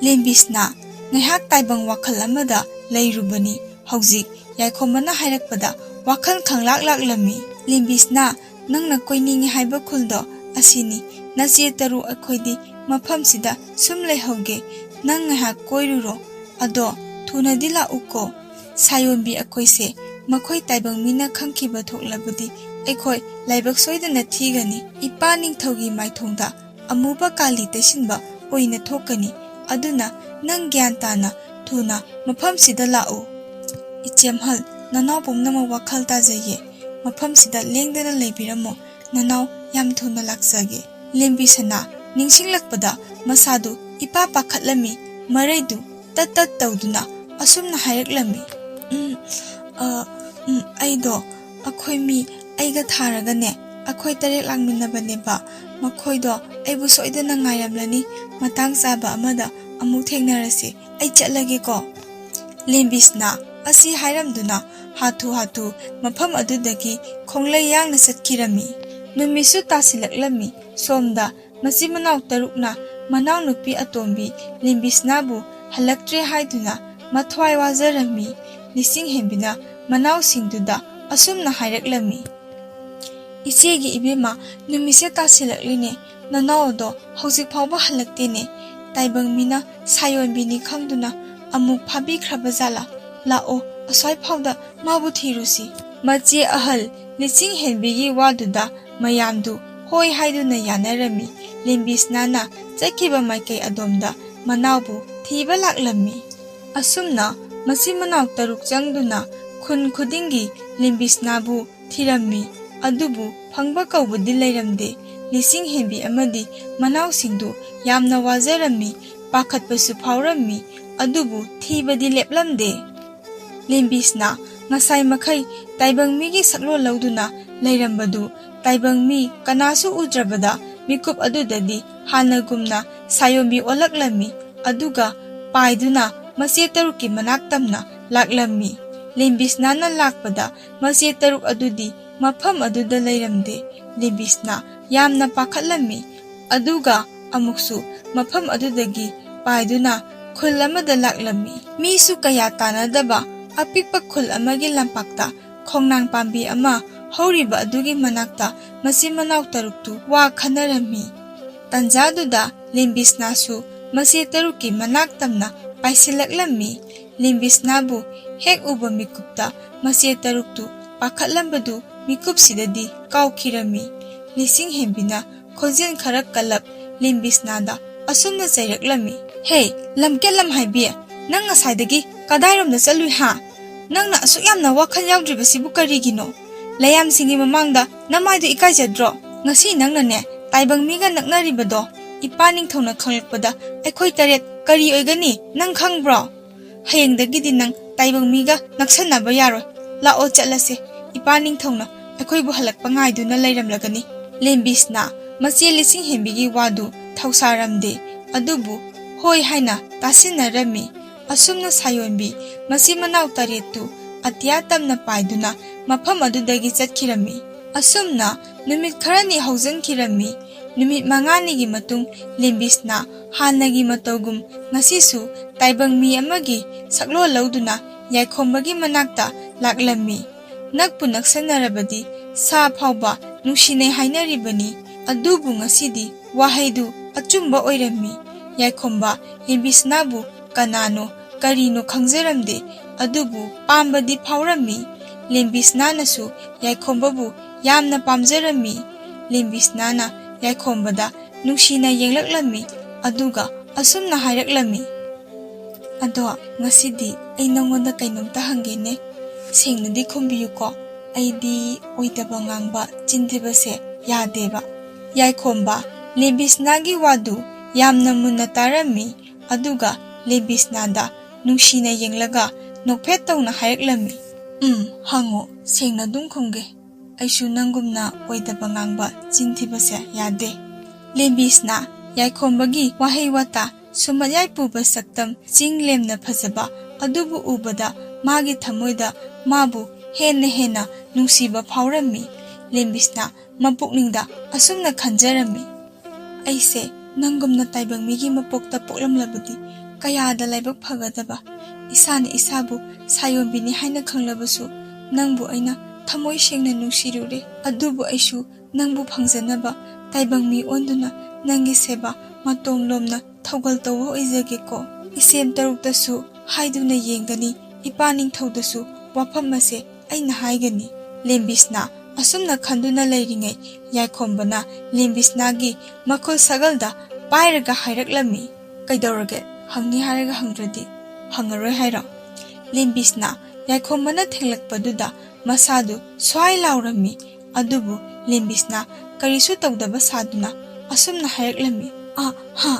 ꯂꯦꯝꯕꯤꯁꯅ ꯉꯥꯏꯍꯥꯛ ꯇꯥꯏꯕꯪ ꯋꯥꯈꯜ ꯑꯃꯗ ꯂꯩꯔꯨꯕꯅꯤ꯫ ꯍꯧꯖꯤꯛ ꯌꯥꯏꯈꯣꯝꯕꯅ ꯍꯥꯏꯔꯛꯄꯗ ꯋꯥꯈꯜ ꯈꯪꯂꯥꯛ ꯂꯥꯛꯂꯝꯃꯤ꯫ "ꯂꯦꯝꯕꯤꯁꯅ, ꯅꯪꯅ ꯀꯣꯏꯅꯤꯡꯉꯤ ꯍꯥꯏꯕ ꯈꯨꯜꯗꯣ ꯑꯁꯤꯅꯤ꯫ ꯅꯆꯦ ꯇꯔꯨ ꯑꯩꯈꯣꯏꯗꯤ ꯃꯐꯝꯁꯤꯗ ꯁꯨꯝ ꯂꯩꯍꯧꯒꯦ꯫ ꯅꯪ ꯉꯥꯏꯍꯥꯛ ꯀꯣꯏꯔꯨꯔꯣ꯫ ꯑꯗꯣ ꯊꯨꯅꯗꯤ ꯂꯥꯛꯎꯀꯣ꯫ ꯁꯥꯌꯣꯟꯕꯤ ꯑꯩꯈꯣꯏꯁꯦ ꯃꯈꯣꯏ ꯇꯥꯏꯕꯪ ꯃꯤꯅ ꯈꯪꯈꯤꯕ ꯊꯣꯛꯂꯕꯗꯤ ꯑꯩꯈꯣꯏ ꯂꯥꯏꯕꯛ ꯁꯣꯏꯗꯅ ꯊꯤꯒꯅꯤ꯫ ꯏꯄꯥ ꯅꯤꯡꯊꯧꯒꯤ ꯃꯥꯏꯊꯣꯡꯗ ꯑꯃꯨꯕ ꯀꯥꯂꯤ ꯇꯩꯁꯤꯟꯕ ꯑꯣꯏꯅ ꯊꯣꯛꯀꯅꯤ꯫ ꯑꯗꯨꯅ ꯅꯪ ꯒ꯭ꯌꯥꯟ ꯇꯥꯅ ꯊꯨꯅ ꯃꯐꯝꯁꯤꯗ ꯂꯥꯛꯎ꯫" "ꯏꯆꯦꯝꯍꯜ, ꯅꯅꯥꯎ ꯄꯨꯝꯅꯃꯛ ꯋꯥꯈꯜ ꯇꯥꯖꯩꯌꯦ꯫ ꯃꯐꯝꯁꯤꯗ ꯂꯦꯡꯗꯅ ꯂꯩꯕꯤꯔꯝꯃꯣ꯫ ꯅꯅꯥꯎ ꯌꯥꯝ ꯊꯨꯅ ꯂꯥꯛꯆꯒꯦ꯫ ꯂꯦꯝꯕꯤꯁꯅꯥ ꯅꯤꯡꯁꯤꯡꯂꯛꯄꯗ ꯃꯁꯥꯗꯨ ꯏꯄꯥ ꯄꯥꯈꯠꯂꯝꯃꯤ꯫ ꯃꯔꯩꯗꯨ ꯇꯠ ꯇꯠ ꯇꯧꯗꯨꯅ ꯑꯁꯨꯝꯅ ꯍꯥꯏꯔꯛꯂꯝꯃꯤ, "ꯎꯝ, ꯑ, ꯎꯝ, ꯑꯩꯗꯣ, ꯑꯩꯈꯣꯏ ꯃꯤ, ꯑꯩꯒ ꯊꯥꯔꯒꯅꯦ, ꯑꯩꯈꯣꯏ ꯇꯔꯦꯠ ꯂꯥꯛꯃꯤꯟꯅꯕꯅꯦꯕ꯫ ꯃꯈꯣꯏꯗꯣ ꯑꯩꯕꯨ ꯁꯣꯏꯗꯅ ꯉꯥꯏꯔꯝꯂꯅꯤ꯫ ꯃꯇꯥꯡ ꯆꯥꯕ ꯑꯃꯗ ꯑꯃꯨꯛ ꯊꯦꯡꯅꯔꯁꯤ꯫ ꯑꯩ ꯆꯠꯂꯒꯦꯀꯣ꯫" ꯂꯦꯝꯕꯤꯁꯅꯥ ꯑꯁꯤ ꯍꯥꯏꯔꯝꯗꯨꯅ ꯍꯥꯊꯨ ꯍꯥꯊꯨ ꯃꯐꯝ ꯑꯗꯨꯗꯒꯤ ꯈꯣꯡꯂꯩ ꯌꯥꯡꯅ ꯆꯠꯈꯤꯔꯝꯃꯤ꯫ ꯅꯨꯃꯤꯠꯁꯨ ꯇꯥꯁꯤꯜꯂꯛꯂꯝꯃꯤ꯫ ꯁꯣꯝꯗ ꯃꯆꯤꯟ ꯃꯅꯥꯎ ꯇꯔꯨꯛꯅ ꯃꯅꯥꯎꯅꯨꯄꯤ ꯑꯇꯣꯝꯕꯤ ꯂꯦꯝꯕꯤꯁꯅꯥꯕꯨ ꯍꯜꯂꯛꯇ꯭ꯔꯦ ꯍꯥꯏꯗꯨꯅ ꯃꯊ꯭ꯋꯥꯏ ꯋꯥꯖꯔꯝꯃꯤ꯫ ꯂꯤꯁꯤꯡꯍꯦꯟꯕꯤꯅ ꯃꯅꯥꯎꯁꯤꯡꯗꯨꯗ ꯑꯁꯨꯝꯅ ꯍꯥꯏꯔꯛꯂꯝꯃꯤ, "ꯏꯆꯦꯒꯤ ꯏꯕꯦꯝꯃ, ꯅꯨꯃꯤꯠꯁꯦ ꯇꯥꯁꯤꯜꯂꯛꯂꯤꯅꯦ, ꯅꯅꯥꯎ ꯑꯗꯣ ꯍꯧꯖꯤꯛ ꯐꯥꯎꯕ ꯍꯜꯂꯛꯇꯦꯅꯦ꯫ ꯇꯥꯏꯕꯪ ꯃꯤꯅ ꯁꯥꯌꯣꯟꯕꯤꯅꯤ ꯈꯪꯗꯨꯅ ꯑꯃꯨꯛ ꯐꯥꯕꯤꯈ꯭ꯔꯕ ꯖꯥꯠꯂꯥ? ꯂꯥꯛꯑꯣ, ꯑꯁ꯭ꯋꯥꯏ ꯐꯥꯎꯗ ꯃꯥꯕꯨ ꯊꯤꯔꯨꯁꯤ꯫" ꯃꯆꯦ ꯑꯍꯜ ꯂꯤꯁꯤꯡꯍꯦꯟꯕꯤꯒꯤ ꯋꯥꯗꯨꯗ ꯃꯌꯥꯝꯗꯨ ꯍꯣꯏ ꯍꯥꯏꯗꯨꯅ ꯌꯥꯅꯔꯝꯃꯤ꯫ ꯂꯦꯝꯕꯤꯁꯅꯥꯅ ꯆꯠꯈꯤꯕ ꯃꯥꯏꯀꯩ ꯑꯗꯣꯝꯗ ꯃꯅꯥꯎꯕꯨ ꯊꯤꯕ ꯂꯥꯛꯂꯝꯃꯤ꯫ ꯑꯁꯨꯝꯅ ꯃꯆꯤꯟ ꯃꯅꯥꯎ ꯇꯔꯨꯛ ꯆꯪꯗꯨꯅ ꯈꯨꯟ ꯈꯨꯗꯤꯡꯒꯤ ꯂꯦꯝꯕꯤꯁꯅꯥꯕꯨ ꯊꯤꯔꯝꯃꯤ꯫ ꯑꯗꯨꯕꯨ ꯐꯪꯕ ꯀꯧꯕꯗꯤ ꯂꯩꯔꯝꯗꯦ꯫ ꯂꯤꯁꯤꯡꯍꯦꯟꯕꯤ ꯑꯃꯗꯤ ꯃꯅꯥꯎꯁꯤꯡꯗꯨ ꯌꯥꯝꯅ ꯋꯥꯖꯔꯝꯃꯤ꯫ ꯄꯥꯈꯠꯄꯁꯨ ꯐꯥꯎꯔꯝꯃꯤ꯫ ꯑꯗꯨꯕꯨ ꯊꯤꯕꯗꯤ ꯂꯦꯞꯂꯝꯗꯦ꯫ ꯂꯦꯝꯕꯤꯁꯅꯥ ꯉꯁꯥꯏ ꯃꯈꯩ ꯇꯥꯏꯕꯪ ꯃꯤꯒꯤ ꯁꯛꯂꯣꯟ ꯂꯧꯗꯨꯅ ꯂꯩꯔꯝꯕꯗꯨ ꯇꯥꯏꯕꯪ ꯃꯤ ꯀꯅꯥꯁꯨ ꯎꯗ꯭ꯔꯕꯗ ꯃꯤꯀꯨꯞ ꯑꯗꯨꯗꯗꯤ ꯍꯥꯟꯅꯒꯨꯝꯅ ꯁꯥꯌꯣꯟꯕꯤ ꯑꯣꯜꯂꯛꯂꯝꯃꯤ꯫ ꯑꯗꯨꯒ ꯄꯥꯏꯗꯨꯅ ꯃꯆꯦ ꯇꯔꯨꯛꯀꯤ ꯃꯅꯥꯛ ꯇꯝꯅ ꯂꯥꯛꯂꯝꯃꯤ꯫ ꯂꯦꯝꯕꯤꯁꯅꯥꯅ ꯂꯥꯛꯄꯗ ꯃꯆꯦ ꯇꯔꯨꯛ ꯑꯗꯨꯗꯤ ꯃꯐꯝ ꯑꯗꯨꯗ ꯂꯩꯔꯝꯗꯦ꯫ ꯂꯦꯝꯕꯤꯁꯅꯥ ꯌꯥꯝꯅ ꯄꯥꯈꯠꯂꯝꯃꯤ꯫ ꯑꯗꯨꯒ ꯑꯃꯨꯛꯁꯨ ꯃꯐꯝ ꯑꯗꯨꯗꯒꯤ ꯄꯥꯏꯗꯨꯅ ꯈꯨꯜ ꯑꯃꯗ ꯂꯥꯛꯂꯝꯃꯤ꯫ ꯃꯤꯁꯨ ꯀꯌꯥ ꯇꯥꯅꯗꯕ ꯑꯄꯤꯛꯄ ꯈꯨꯜ ꯑꯃꯒꯤ ꯂꯝꯄꯥꯛꯇ ꯈꯣꯡꯅꯥꯡ ꯄꯥꯝꯕꯤ ꯑꯃ ꯍꯧꯔꯤꯕ ꯑꯗꯨꯒꯤ ꯃꯅꯥꯛꯇ ꯃꯆꯤꯟ ꯃꯅꯥꯎ ꯇꯔꯨꯛꯇꯨ ꯋꯥ ꯈꯟꯅꯔꯝꯃꯤ꯫ ꯇꯟꯖꯥꯗꯨꯗ ꯂꯦꯝꯕꯤꯁꯅꯥꯁꯨ ꯃꯆꯦ ꯇꯔꯨꯛꯀꯤ ꯃꯅꯥꯛ ꯇꯝꯅ ꯄꯥꯏꯁꯤꯜꯂꯛꯂꯝꯃꯤ꯫ ꯂꯦꯝꯕꯤꯁꯅꯥꯕꯨ ꯍꯦꯛ ꯎꯕ ꯃꯤꯀꯨꯞꯇ ꯃꯆꯦ ꯇꯔꯨꯛꯇꯨ ꯄꯥꯈꯠꯂꯝꯕꯗꯨ ꯃꯤꯀꯨꯞꯁꯤꯗꯗꯤ ꯀꯥꯎꯈꯤꯔꯝꯃꯤ꯫ ꯂꯤꯁꯤꯡꯍꯦꯟꯕꯤꯅ ꯈꯣꯟꯖꯦꯜ ꯈꯔ ꯀꯜꯂꯞ ꯂꯦꯝꯕꯤꯁꯅꯥꯗ ꯑꯁꯨꯝꯅ ꯆꯩꯔꯛꯂꯝꯃꯤ, "ꯍꯦ, ꯂꯝꯀꯦꯠ ꯂꯝꯍꯥꯏꯕꯤ, ꯅꯪ ꯉꯁꯥꯏꯗꯒꯤ ꯀꯗꯥꯏꯔꯣꯝꯗ ꯆꯠꯂꯨꯏ ꯍꯥ? ꯅꯪꯅ ꯑꯁꯨꯛ ꯌꯥꯝꯅ ꯋꯥꯈꯜ ꯌꯥꯎꯗ꯭ꯔꯤꯕꯁꯤꯕꯨ ꯀꯔꯤꯒꯤꯅꯣ? ꯂꯌꯥꯝꯁꯤꯡꯒꯤ ꯃꯃꯥꯡꯗ ꯅꯃꯥꯏꯗꯨ ꯏꯀꯥꯏꯖꯗ꯭ꯔꯣ? "ꯉꯁꯤ ꯅꯪꯅꯅꯦ ꯇꯥꯏꯕꯪ ꯃꯤꯒ ꯅꯛꯅꯔꯤꯕꯗꯣ ꯏꯄꯥ ꯅꯤꯡꯊꯧꯅ ꯈꯪꯂꯛꯄꯗ ꯑꯩꯈꯣꯏ ꯇꯔꯦꯠ ꯀꯔꯤ ꯑꯣꯏꯒꯅꯤ ꯅꯪ ꯈꯪꯕ꯭ꯔꯣ? ꯍꯌꯦꯡꯗꯒꯤꯗꯤ ꯅꯪ ꯇꯥꯏꯕꯪ ꯃꯤꯒ ꯅꯛꯁꯟꯅꯕ ꯌꯥꯔꯣꯏ꯫ ꯂꯥꯛꯑꯣ ꯆꯠꯂꯁꯦ꯫ ꯏꯄꯥ ꯅꯤꯡꯊꯧꯅ ꯑꯩꯈꯣꯏꯕꯨ ꯍꯜꯂꯛꯄ ꯉꯥꯏꯗꯨꯅ ꯂꯩꯔꯝꯂꯒꯅꯤ꯫" ꯂꯦꯝꯕꯤꯁꯅꯥ ꯃꯆꯦ ꯂꯤꯁꯤꯡ ꯍꯦꯟꯕꯤꯒꯤ ꯋꯥꯗꯨ ꯊꯧꯁꯥꯔꯝꯗꯦ꯫ ꯑꯗꯨꯕꯨ ꯍꯣꯏ ꯍꯥꯏꯅ ꯇꯥꯁꯤꯟꯅꯔꯝꯃꯤ꯫ ꯑꯁꯨꯝꯅ ꯁꯥꯌꯣꯟꯕꯤ ꯃꯆꯤꯟ ꯃꯅꯥꯎ ꯇꯔꯦꯠꯇꯨ ꯑꯇꯤꯌꯥ ꯇꯝꯅ ꯄꯥꯏꯗꯨꯅ ꯃꯐꯝ ꯑꯗꯨꯗꯒꯤ ꯆꯠꯈꯤꯔꯝꯃꯤ꯫ ꯑꯁꯨꯝꯅ ꯅꯨꯃꯤꯠ ꯈꯔꯅꯤ ꯍꯧꯖꯤꯟꯈꯤꯔꯝꯃꯤ꯫ ꯅꯨꯃꯤꯠ ꯃꯉꯥꯅꯤꯒꯤ ꯃꯇꯨꯡ ꯂꯦꯝꯕꯤꯁꯅꯥ ꯍꯥꯟꯅꯒꯤ ꯃꯇꯧꯒꯨꯝ ꯉꯁꯤꯁꯨ ꯇꯥꯏꯕꯪ ꯃꯤ ꯑꯃꯒꯤ ꯁꯛꯂꯣꯟ ꯂꯧꯗꯨꯅ ꯌꯥꯏꯈꯣꯝꯕꯒꯤ ꯃꯅꯥꯛꯇ ꯂꯥꯛꯂꯝꯃꯤ꯫ ꯅꯛꯄꯨ ꯅꯛꯁꯟꯅꯔꯕꯗꯤ ꯁꯥ ꯐꯥꯎꯕ ꯅꯨꯡꯁꯤꯅꯩ ꯍꯥꯏꯅꯔꯤꯕꯅꯤ꯫ ꯑꯗꯨꯕꯨ ꯉꯁꯤꯗꯤ ꯋꯥꯍꯩꯗꯨ ꯑꯆꯨꯝꯕ ꯑꯣꯏꯔꯝꯃꯤ꯫ ꯌꯥꯏꯈꯣꯝꯕ ꯂꯦꯝꯕꯤꯁꯅꯥꯕꯨ ꯀꯅꯥꯅꯣ ꯀꯔꯤꯅꯣ ꯈꯪꯖꯔꯝꯗꯦ꯫ ꯑꯗꯨꯕꯨ ꯄꯥꯝꯕꯗꯤ ꯐꯥꯎꯔꯝꯃꯤ꯫ ꯂꯦꯝꯕꯤꯁꯅꯥꯅꯁꯨ ꯌꯥꯏꯈꯣꯝꯕꯕꯨ ꯌꯥꯝꯅ ꯄꯥꯝꯖꯔꯝꯃꯤ꯫ ꯂꯦꯝꯕꯤꯁꯅꯥꯅ ꯌꯥꯏꯈꯣꯝꯕꯗ ꯅꯨꯡꯁꯤꯅ ꯌꯦꯡꯂꯛꯂꯝꯃꯤ꯫ ꯑꯗꯨꯒ ꯑꯁꯨꯝꯅ ꯍꯥꯏꯔꯛꯂꯝꯃꯤ, "ꯑꯗꯣ ꯉꯁꯤꯗꯤ ꯑꯩ ꯅꯪꯉꯣꯟꯗ ꯀꯩꯅꯣꯝꯇ ꯍꯪꯒꯦꯅꯦ꯫ ꯁꯦꯡꯅꯗꯤ ꯈꯨꯝꯕꯤꯌꯨꯀꯣ꯫ ꯑꯩꯗꯤ ꯑꯣꯏꯗꯕ ꯉꯥꯡꯕ ꯆꯤꯟ ꯊꯤꯕꯁꯦ ꯌꯥꯗꯦꯕ꯫" ꯌꯥꯏꯈꯣꯝꯕ ꯂꯦꯝꯕꯤꯁꯅꯥꯒꯤ ꯋꯥꯗꯨ ꯌꯥꯝꯅ ꯃꯨꯟꯅ ꯇꯥꯔꯝꯃꯤ꯫ ꯑꯗꯨꯒ ꯂꯦꯝꯕꯤꯁꯅꯥꯗ ꯅꯨꯡꯁꯤꯅ ꯌꯦꯡꯂꯒ ꯅꯣꯛꯐꯦꯠ ꯇꯧꯅ ꯍꯥꯏꯔꯛꯂꯝꯃꯤ, "ꯎꯝ, ꯍꯪꯉꯣ, ꯁꯦꯡꯅ ꯑꯗꯨꯝ ꯈꯨꯝꯒꯦ꯫ ꯑꯩꯁꯨ ꯅꯪꯒꯨꯝꯅ ꯑꯣꯏꯗꯕ ꯉꯥꯡꯕ ꯆꯤꯟ ꯊꯤꯕꯁꯦ ꯌꯥꯗꯦ꯫" ꯂꯦꯝꯕꯤꯁꯅꯥ ꯌꯥꯏꯈꯣꯝꯕꯒꯤ ꯋꯥꯍꯩ ꯋꯥꯇꯥ ꯁꯨꯝꯃꯠꯌꯥꯏ ꯄꯨꯕ ꯁꯛꯇꯝ ꯆꯤꯡ ꯂꯦꯝꯅ ꯐꯖꯕ ꯑꯗꯨꯕꯨ ꯎꯕꯗ ꯃꯥꯒꯤ ꯊꯃꯣꯏꯗ ꯃꯥꯕꯨ ꯍꯦꯟꯅ ꯍꯦꯟꯅ ꯅꯨꯡꯁꯤꯕ ꯐꯥꯎꯔꯝꯃꯤ꯫ ꯂꯦꯝꯕꯤꯁꯅꯥ ꯃꯄꯨꯛꯅꯤꯡꯗ ꯑꯁꯨꯝꯅ ꯈꯟꯖꯔꯝꯃꯤ, "ꯑꯩꯁꯦ ꯅꯪꯒꯨꯝꯅ ꯇꯥꯏꯕꯪ ꯃꯤꯒꯤ ꯃꯄꯣꯛꯇ ꯄꯣꯛꯂꯝꯂꯕꯗꯤ ꯀꯌꯥꯗ ꯂꯥꯏꯕꯛ ꯐꯒꯗꯕ꯫ ꯏꯁꯥꯅ ꯏꯁꯥꯕꯨ ꯁꯥꯌꯣꯟꯕꯤꯅꯤ ꯍꯥꯏꯅ ꯈꯪꯂꯕꯁꯨ ꯅꯪꯕꯨ ꯑꯩꯅ ꯊꯃꯣꯏ ꯁꯦꯡꯅ ꯅꯨꯡꯁꯤꯔꯨꯔꯦ꯫ ꯑꯗꯨꯕꯨ ꯑꯩꯁꯨ ꯅꯪꯕꯨ ꯐꯪꯖꯅꯕ ꯇꯥꯏꯕꯪ ꯃꯤ ꯑꯣꯟꯗꯨꯅ ꯅꯪꯒꯤ ꯁꯦꯕꯥ ꯃꯇꯣꯝ ꯂꯣꯝꯅ ꯊꯧꯒꯜ ꯇꯧꯕ ꯑꯣꯏꯖꯒꯦꯀꯣ꯫ ꯏꯆꯦꯝ ꯇꯔꯨꯛꯇꯁꯨ ꯍꯥꯏꯗꯨꯅ ꯌꯦꯡꯒꯅꯤ, ꯏꯄꯥ ꯅꯤꯡꯊꯧꯗꯁꯨ ꯋꯥꯐꯝ ꯑꯁꯦ ꯑꯩꯅ ꯍꯥꯏꯒꯅꯤ꯫" ꯂꯦꯝꯕꯤꯁꯅꯥ ꯑꯁꯨꯝꯅ ꯈꯟꯗꯨꯅ ꯂꯩꯔꯤꯉꯩ ꯌꯥꯏꯈꯣꯝꯕꯅ ꯂꯦꯝꯕꯤꯁꯅꯥꯒꯤ ꯃꯈꯨꯜ ꯁꯒꯜꯗ ꯄꯥꯏꯔꯒ ꯍꯥꯏꯔꯛꯂꯝꯃꯤ, "ꯀꯩꯗꯧꯔꯒꯦ? ꯍꯪꯅꯤ ꯍꯥꯏꯔꯒ ꯍꯪꯗ꯭ꯔꯗꯤ ꯍꯪꯉꯔꯣꯏ ꯍꯥꯏꯔꯣ?" ꯂꯦꯝꯕꯤꯁꯅꯥ ꯌꯥꯏꯈꯣꯝꯕꯅ ꯊꯦꯡꯂꯛꯄꯗꯨꯗ ꯃꯁꯥꯗꯨ ꯁ꯭ꯋꯥꯏ ꯂꯥꯎꯔꯝꯃꯤ꯫ ꯑꯗꯨꯕꯨ ꯂꯦꯝꯕꯤꯁꯅꯥ ꯀꯔꯤꯁꯨ ꯇꯧꯗꯕ ꯁꯥꯗꯨꯅ ꯑꯁꯨꯝꯅ ꯍꯥꯏꯔꯛꯂꯝꯃꯤ꯫ "ꯑ, ꯍꯥ,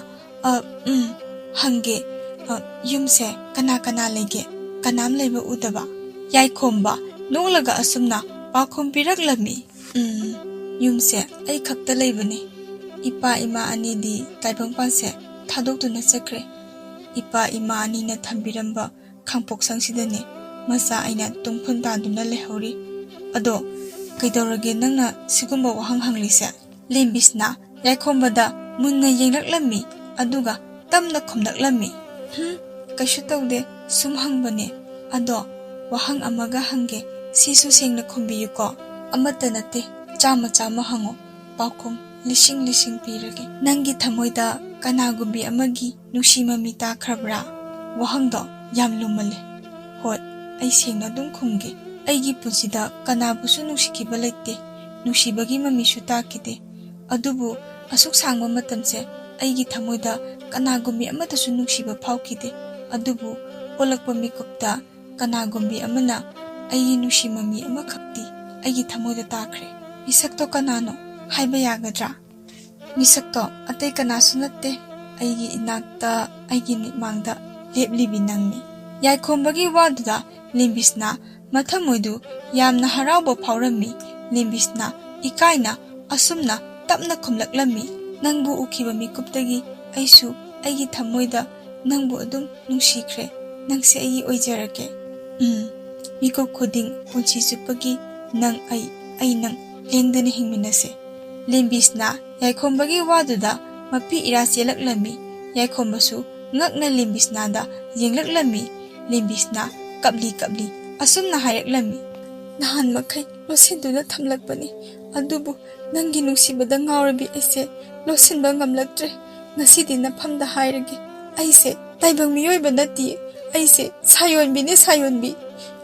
ꯑ, ꯎꯝ, ꯍꯪꯒꯦ, ꯑ, ꯌꯨꯝꯁꯦ ꯀꯅꯥ ꯀꯅꯥ ꯂꯩꯒꯦ? ꯀꯅꯥꯝ ꯂꯩꯕ ꯎꯗꯕ?" ꯌꯥꯏꯈꯣꯝꯕ ꯅꯣꯛꯂꯒ ꯑꯁꯨꯝꯅ ꯄꯥꯎꯈꯨꯝ ꯄꯤꯔꯛꯂꯝꯃꯤ꯫ "ꯎꯝ, ꯌꯨꯝꯁꯦ ꯑꯩ ꯈꯛꯇ ꯂꯩꯕꯅꯤ꯫ ꯏꯄꯥ ꯏꯃꯥ ꯑꯅꯤꯗꯤ ꯇꯥꯏꯕꯪꯄꯥꯟꯁꯦ ꯊꯥꯗꯣꯛꯇꯨꯅ ꯆꯠꯈ꯭ꯔꯦ꯫ ꯏꯄꯥ ꯏꯃꯥ ꯑꯅꯤꯅ ꯊꯝꯕꯤꯔꯝꯕ ꯈꯥꯡꯄꯣꯛꯁꯪꯁꯤꯗꯅꯦ ꯃꯆꯥ ꯑꯩꯅ ꯇꯨꯡꯐꯝ ꯇꯥꯗꯨꯅ ꯂꯩꯍꯧꯔꯤ꯫ ꯑꯗꯣ ꯀꯩꯗꯧꯔꯒꯦ ꯅꯪꯅ ꯁꯤꯒꯨꯝꯕ ꯋꯥꯍꯪ ꯍꯪꯂꯤꯁꯦ?" ꯂꯦꯝꯕꯤꯁꯅ ꯌꯥꯏꯈꯣꯝꯕꯗ ꯃꯨꯟꯅ ꯌꯦꯡꯂꯛꯂꯝꯃꯤ, ꯑꯗꯨꯒ ꯇꯞꯅ ꯈꯨꯝꯂꯛꯂꯝꯃꯤ꯫ "ꯍꯨꯝ, ꯀꯩꯁꯨ ꯇꯧꯗꯦ, ꯁꯨꯝ ꯍꯪꯕꯅꯦ꯫ ꯑꯗꯣ ꯋꯥꯍꯪ ꯑꯃꯒ ꯍꯪꯒꯦ, ꯁꯤꯁꯨ ꯁꯦꯡꯅ ꯈꯨꯝꯕꯤꯌꯨꯀꯣ꯫ ꯑꯃꯠꯇ ꯅꯠꯇꯦ, ꯆꯥꯝꯃ ꯆꯥꯝꯃ ꯍꯪꯉꯣ, ꯄꯥꯎꯈꯨꯝ ꯂꯤꯁꯤꯡ ꯂꯤꯁꯤꯡ ꯄꯤꯔꯒꯦ꯫ ꯅꯪꯒꯤ ꯊꯃꯣꯏꯗ ꯀꯅꯥꯒꯨꯝꯕꯤ ꯑꯃꯒꯤ ꯅꯨꯡꯁꯤ ꯃꯃꯤ ꯇꯥꯈ꯭ꯔꯕ꯭ꯔꯥ?" ꯋꯥꯍꯪꯗꯣ ꯌꯥꯝ ꯂꯨꯃꯜꯂꯦ꯫ ꯍꯣꯏ, ꯑꯩ ꯁꯦꯡꯅ ꯑꯗꯨꯝ ꯈꯨꯝꯒꯦ꯫ ꯑꯩꯒꯤ ꯄꯨꯟꯁꯤꯗ ꯀꯅꯥꯕꯨꯁꯨ ꯅꯨꯡꯁꯤꯈꯤꯕ ꯂꯩꯇꯦ, ꯅꯨꯡꯁꯤꯕꯒꯤ ꯃꯃꯤꯁꯨ ꯇꯥꯈꯤꯗꯦ꯫ ꯑꯗꯨꯕꯨ ꯑꯁꯨꯛ ꯁꯥꯡꯕ ꯃꯇꯝꯁꯦ ꯑꯩꯒꯤ ꯊꯃꯣꯏꯗ ꯀꯅꯥꯒꯨꯝꯕꯤ ꯑꯃꯠꯇꯁꯨ ꯅꯨꯡꯁꯤꯕ ꯐꯥꯎꯈꯤꯗꯦ꯫ ꯑꯗꯨꯕꯨ ꯑꯣꯜꯂꯛꯄ ꯃꯤꯀꯨꯞꯇ ꯀꯅꯥꯒꯨꯝꯕꯤ ꯑꯃꯅ ꯑꯩꯒꯤ ꯅꯨꯡꯁꯤ ꯃꯃꯤ ꯑꯃꯈꯛꯇꯤ ꯑꯩꯒꯤ ꯊꯃꯣꯏꯗ ꯇꯥꯈ꯭ꯔꯦ꯫ ꯃꯤꯁꯛꯇꯣ ꯀꯅꯥꯅꯣ ꯍꯥꯏꯕ ꯌꯥꯒꯗ꯭ꯔꯥ? ꯃꯤꯁꯛꯇꯣ ꯑꯇꯩ ꯀꯅꯥꯁꯨ ꯅꯠꯇꯦ, ꯑꯩꯒꯤ ꯏꯅꯥꯛꯇ, ꯑꯩꯒꯤ ꯃꯤꯠꯃꯥꯡꯗ ꯂꯦꯞꯂꯤꯕꯤ ꯅꯪꯅꯤ꯫ ꯌꯥꯏꯈꯣꯝꯕꯒꯤ ꯋꯥꯗꯨꯗ ꯂꯦꯝꯕꯤꯁꯅ ꯃꯊꯃꯣꯏꯗꯨ ꯌꯥꯝꯅ ꯍꯔꯥꯎꯕ ꯐꯥꯎꯔꯝꯃꯤ꯫ ꯂꯦꯝꯕꯤꯁꯅ ꯏꯀꯥꯏꯅ ꯑꯁꯨꯝꯅ ꯇꯞꯅ ꯈꯨꯝꯂꯛꯂꯝꯃꯤ, "ꯅꯪꯕꯨ ꯎꯈꯤꯕ ꯃꯤꯀꯨꯞꯇꯒꯤ ꯑꯩꯁꯨ ꯑꯩꯒꯤ ꯊꯃꯣꯏꯗ ꯅꯪꯕꯨ ꯑꯗꯨꯝ ꯅꯨꯡꯁꯤꯈ꯭ꯔꯦ꯫ ꯅꯪꯁꯦ ꯑꯩꯒꯤ ꯑꯣꯏꯖꯔꯒꯦ꯫ ꯎꯝ, ꯃꯤꯀꯨꯞ ꯈꯨꯗꯤꯡ ꯄꯨꯟꯁꯤ ꯆꯨꯞꯄꯒꯤ ꯅꯪ ꯑꯩ, ꯑꯩ ꯅꯪ ꯂꯦꯡꯗꯅ ꯍꯤꯡꯃꯤꯟꯅꯁꯦ꯫" ꯂꯦꯝꯕꯤꯁꯅ ꯌꯥꯏꯈꯣꯝꯕꯒꯤ ꯋꯥꯗꯨꯗ ꯃꯄꯤ ꯏꯔꯥ ꯆꯦꯜꯂꯛꯂꯝꯃꯤ꯫ ꯌꯥꯏꯈꯣꯝꯕꯁꯨ ꯉꯛꯅ ꯂꯦꯝꯕꯤꯁꯅꯥꯗ ꯌꯦꯡꯂꯛꯂꯝꯃꯤ꯫ ꯂꯦꯝꯕꯤꯁꯅꯥ ꯀꯞꯂꯤ ꯀꯞꯂꯤ ꯑꯁꯨꯝꯅ ꯍꯥꯏꯔꯛꯂꯝꯃꯤ, "ꯅꯍꯥꯟ ꯃꯈꯩ ꯂꯣꯠꯁꯤꯟꯗꯨꯅ ꯊꯝꯂꯛꯄꯅꯤ, ꯑꯗꯨꯕꯨ ꯅꯪꯒꯤ ꯅꯨꯡꯁꯤꯕꯗ ꯉꯥꯎꯔꯕꯤ ꯑꯩꯁꯦ ꯂꯣꯠꯁꯤꯟꯕ ꯉꯝꯂꯛꯇ꯭ꯔꯦ꯫ ꯉꯁꯤꯗꯤ ꯅꯐꯝꯗ ꯍꯥꯏꯔꯒꯦ, ꯑꯩꯁꯦ ꯇꯥꯏꯕꯪ ꯃꯤꯑꯣꯏꯕ ꯅꯠꯇꯤꯌꯦ, ꯑꯩꯁꯦ ꯁꯥꯌꯣꯟꯕꯤꯅꯤ, ꯁꯥꯌꯣꯟꯕꯤ꯫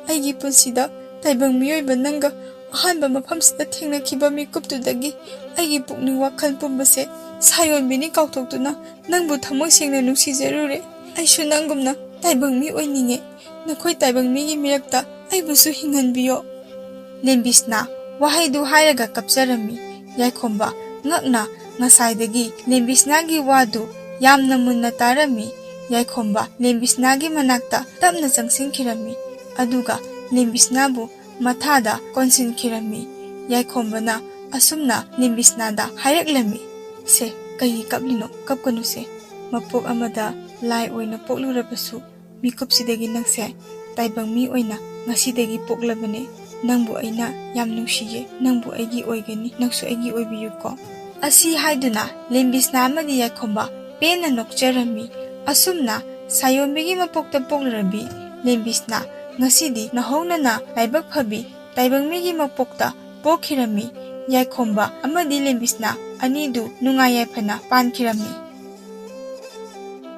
ꯑꯩꯒꯤ ꯄꯨꯟꯁꯤꯗ ꯇꯥꯏꯕꯪ ꯃꯤꯑꯣꯏꯕ ꯅꯪꯒ ꯑꯍꯥꯟꯕ ꯃꯐꯝꯁꯤꯗ ꯊꯦꯡꯅꯈꯤꯕ ꯃꯤꯀꯨꯞꯇꯨꯗꯒꯤ ꯑꯩꯒꯤ ꯄꯨꯛꯅꯤꯡ ꯋꯥꯈꯜ ꯄꯨꯝꯕꯁꯦ ꯁꯥꯌꯣꯟꯕꯤꯅꯤ ꯀꯥꯎꯊꯣꯛꯇꯨꯅ ꯅꯪꯕꯨ ꯊꯃꯣꯏ ꯁꯦꯡꯅ ꯅꯨꯡꯁꯤꯖꯔꯨꯔꯦ꯫ ꯑꯩꯁꯨ ꯅꯪꯒꯨꯝꯅ ꯇꯥꯏꯕꯪ ꯃꯤ ꯑꯣꯏꯅꯤꯡꯉꯦ꯫ ꯅꯈꯣꯏ ꯇꯥꯏꯕꯪ ꯃꯤꯒꯤ ꯃꯤꯔꯛꯇ ꯑꯩꯕꯨꯁꯨ ꯍꯤꯡꯍꯟꯕꯤꯌꯣ꯫" ꯂꯦꯝꯕꯤꯁꯅ ꯋꯥꯍꯩꯗꯨ ꯍꯥꯏꯔꯒ ꯀꯞꯆꯔꯝꯃꯤ꯫ ꯌꯥꯏꯈꯣꯝꯕ ꯉꯛꯅ ꯉꯁꯥꯏꯗꯒꯤ ꯂꯦꯝꯕꯤꯁꯅꯥꯒꯤ ꯋꯥꯗꯨ ꯌꯥꯝꯅ ꯃꯨꯟꯅ ꯇꯥꯔꯝꯃꯤ꯫ ꯌꯥꯏꯈꯣꯝꯕ ꯂꯦꯝꯕꯤꯁꯅꯥꯒꯤ ꯃꯅꯥꯛꯇ ꯇꯞꯅ ꯆꯪꯁꯤꯟꯈꯤꯔꯝꯃꯤ꯫ ꯑꯗꯨꯒ ꯂꯦꯝꯕꯤꯁꯅꯥꯕꯨ ꯃꯊꯥꯗ ꯀꯣꯟꯁꯤꯟꯈꯤꯔꯝꯃꯤ꯫ ꯌꯥꯏꯈꯣꯝꯕꯅ ꯑꯁꯨꯝꯅ ꯂꯦꯝꯕꯤꯁꯅꯥꯗ ꯍꯥꯏꯔꯛꯂꯝꯃꯤ, "ꯁꯦ, ꯀꯩꯒꯤ ꯀꯞꯂꯤꯅꯣ? ꯀꯞꯀꯅꯨꯁꯦ꯫ ꯃꯄꯣꯛ ꯑꯃꯗ ꯂꯥꯏ ꯑꯣꯏꯅ ꯄꯣꯛꯂꯨꯔꯕꯁꯨ, ꯃꯤꯀꯨꯞꯁꯤꯗꯒꯤ ꯅꯪꯁꯦ ꯇꯥꯏꯕꯪ ꯃꯤ ꯑꯣꯏꯅ ꯉꯁꯤꯗꯒꯤ ꯄꯣꯛꯂꯕꯅꯦ꯫ ꯅꯪꯕꯨ ꯑꯩꯅ ꯌꯥꯝ ꯅꯨꯡꯁꯤꯌꯦ꯫ ꯅꯪꯕꯨ ꯑꯩꯒꯤ ꯑꯣꯏꯒꯅꯤ, ꯅꯪꯁꯨ ꯑꯩꯒꯤ ꯑꯣꯏꯕꯤꯌꯨꯀꯣ"꯫ ꯑꯁꯤ ꯍꯥꯏꯗꯨꯅ ꯂꯦꯝꯕꯤꯁꯅꯥ ꯑꯃꯗꯤ ꯌꯥꯏꯈꯣꯝꯕ ꯄꯦꯟꯅ ꯅꯣꯛꯆꯔꯝꯃꯤ꯫ ꯑꯁꯨꯝꯅ ꯁꯥꯌꯣꯝꯕꯤꯒꯤ ꯃꯄꯣꯛꯇ ꯄꯣꯛꯂꯨꯔꯕꯤ ꯂꯦꯝꯕꯤꯁꯅꯥ ꯉꯁꯤꯗꯤ ꯅꯧꯍꯧꯅꯅ ꯂꯥꯏꯕꯛ ꯐꯕꯤ ꯇꯥꯏꯕꯪ ꯃꯤꯒꯤ ꯃꯄꯣꯛꯇ ꯄꯣꯛꯈꯤꯔꯝꯃꯤ꯫ ꯌꯥꯏꯈꯣꯝꯕ ꯑꯃꯗꯤ ꯂꯦꯝꯕꯤꯁꯅꯥ ꯑꯅꯤꯗꯨ ꯅꯨꯡꯉꯥꯏ ꯌꯥꯏꯐꯅ ꯄꯥꯟꯈꯤꯔꯝꯃꯤ꯫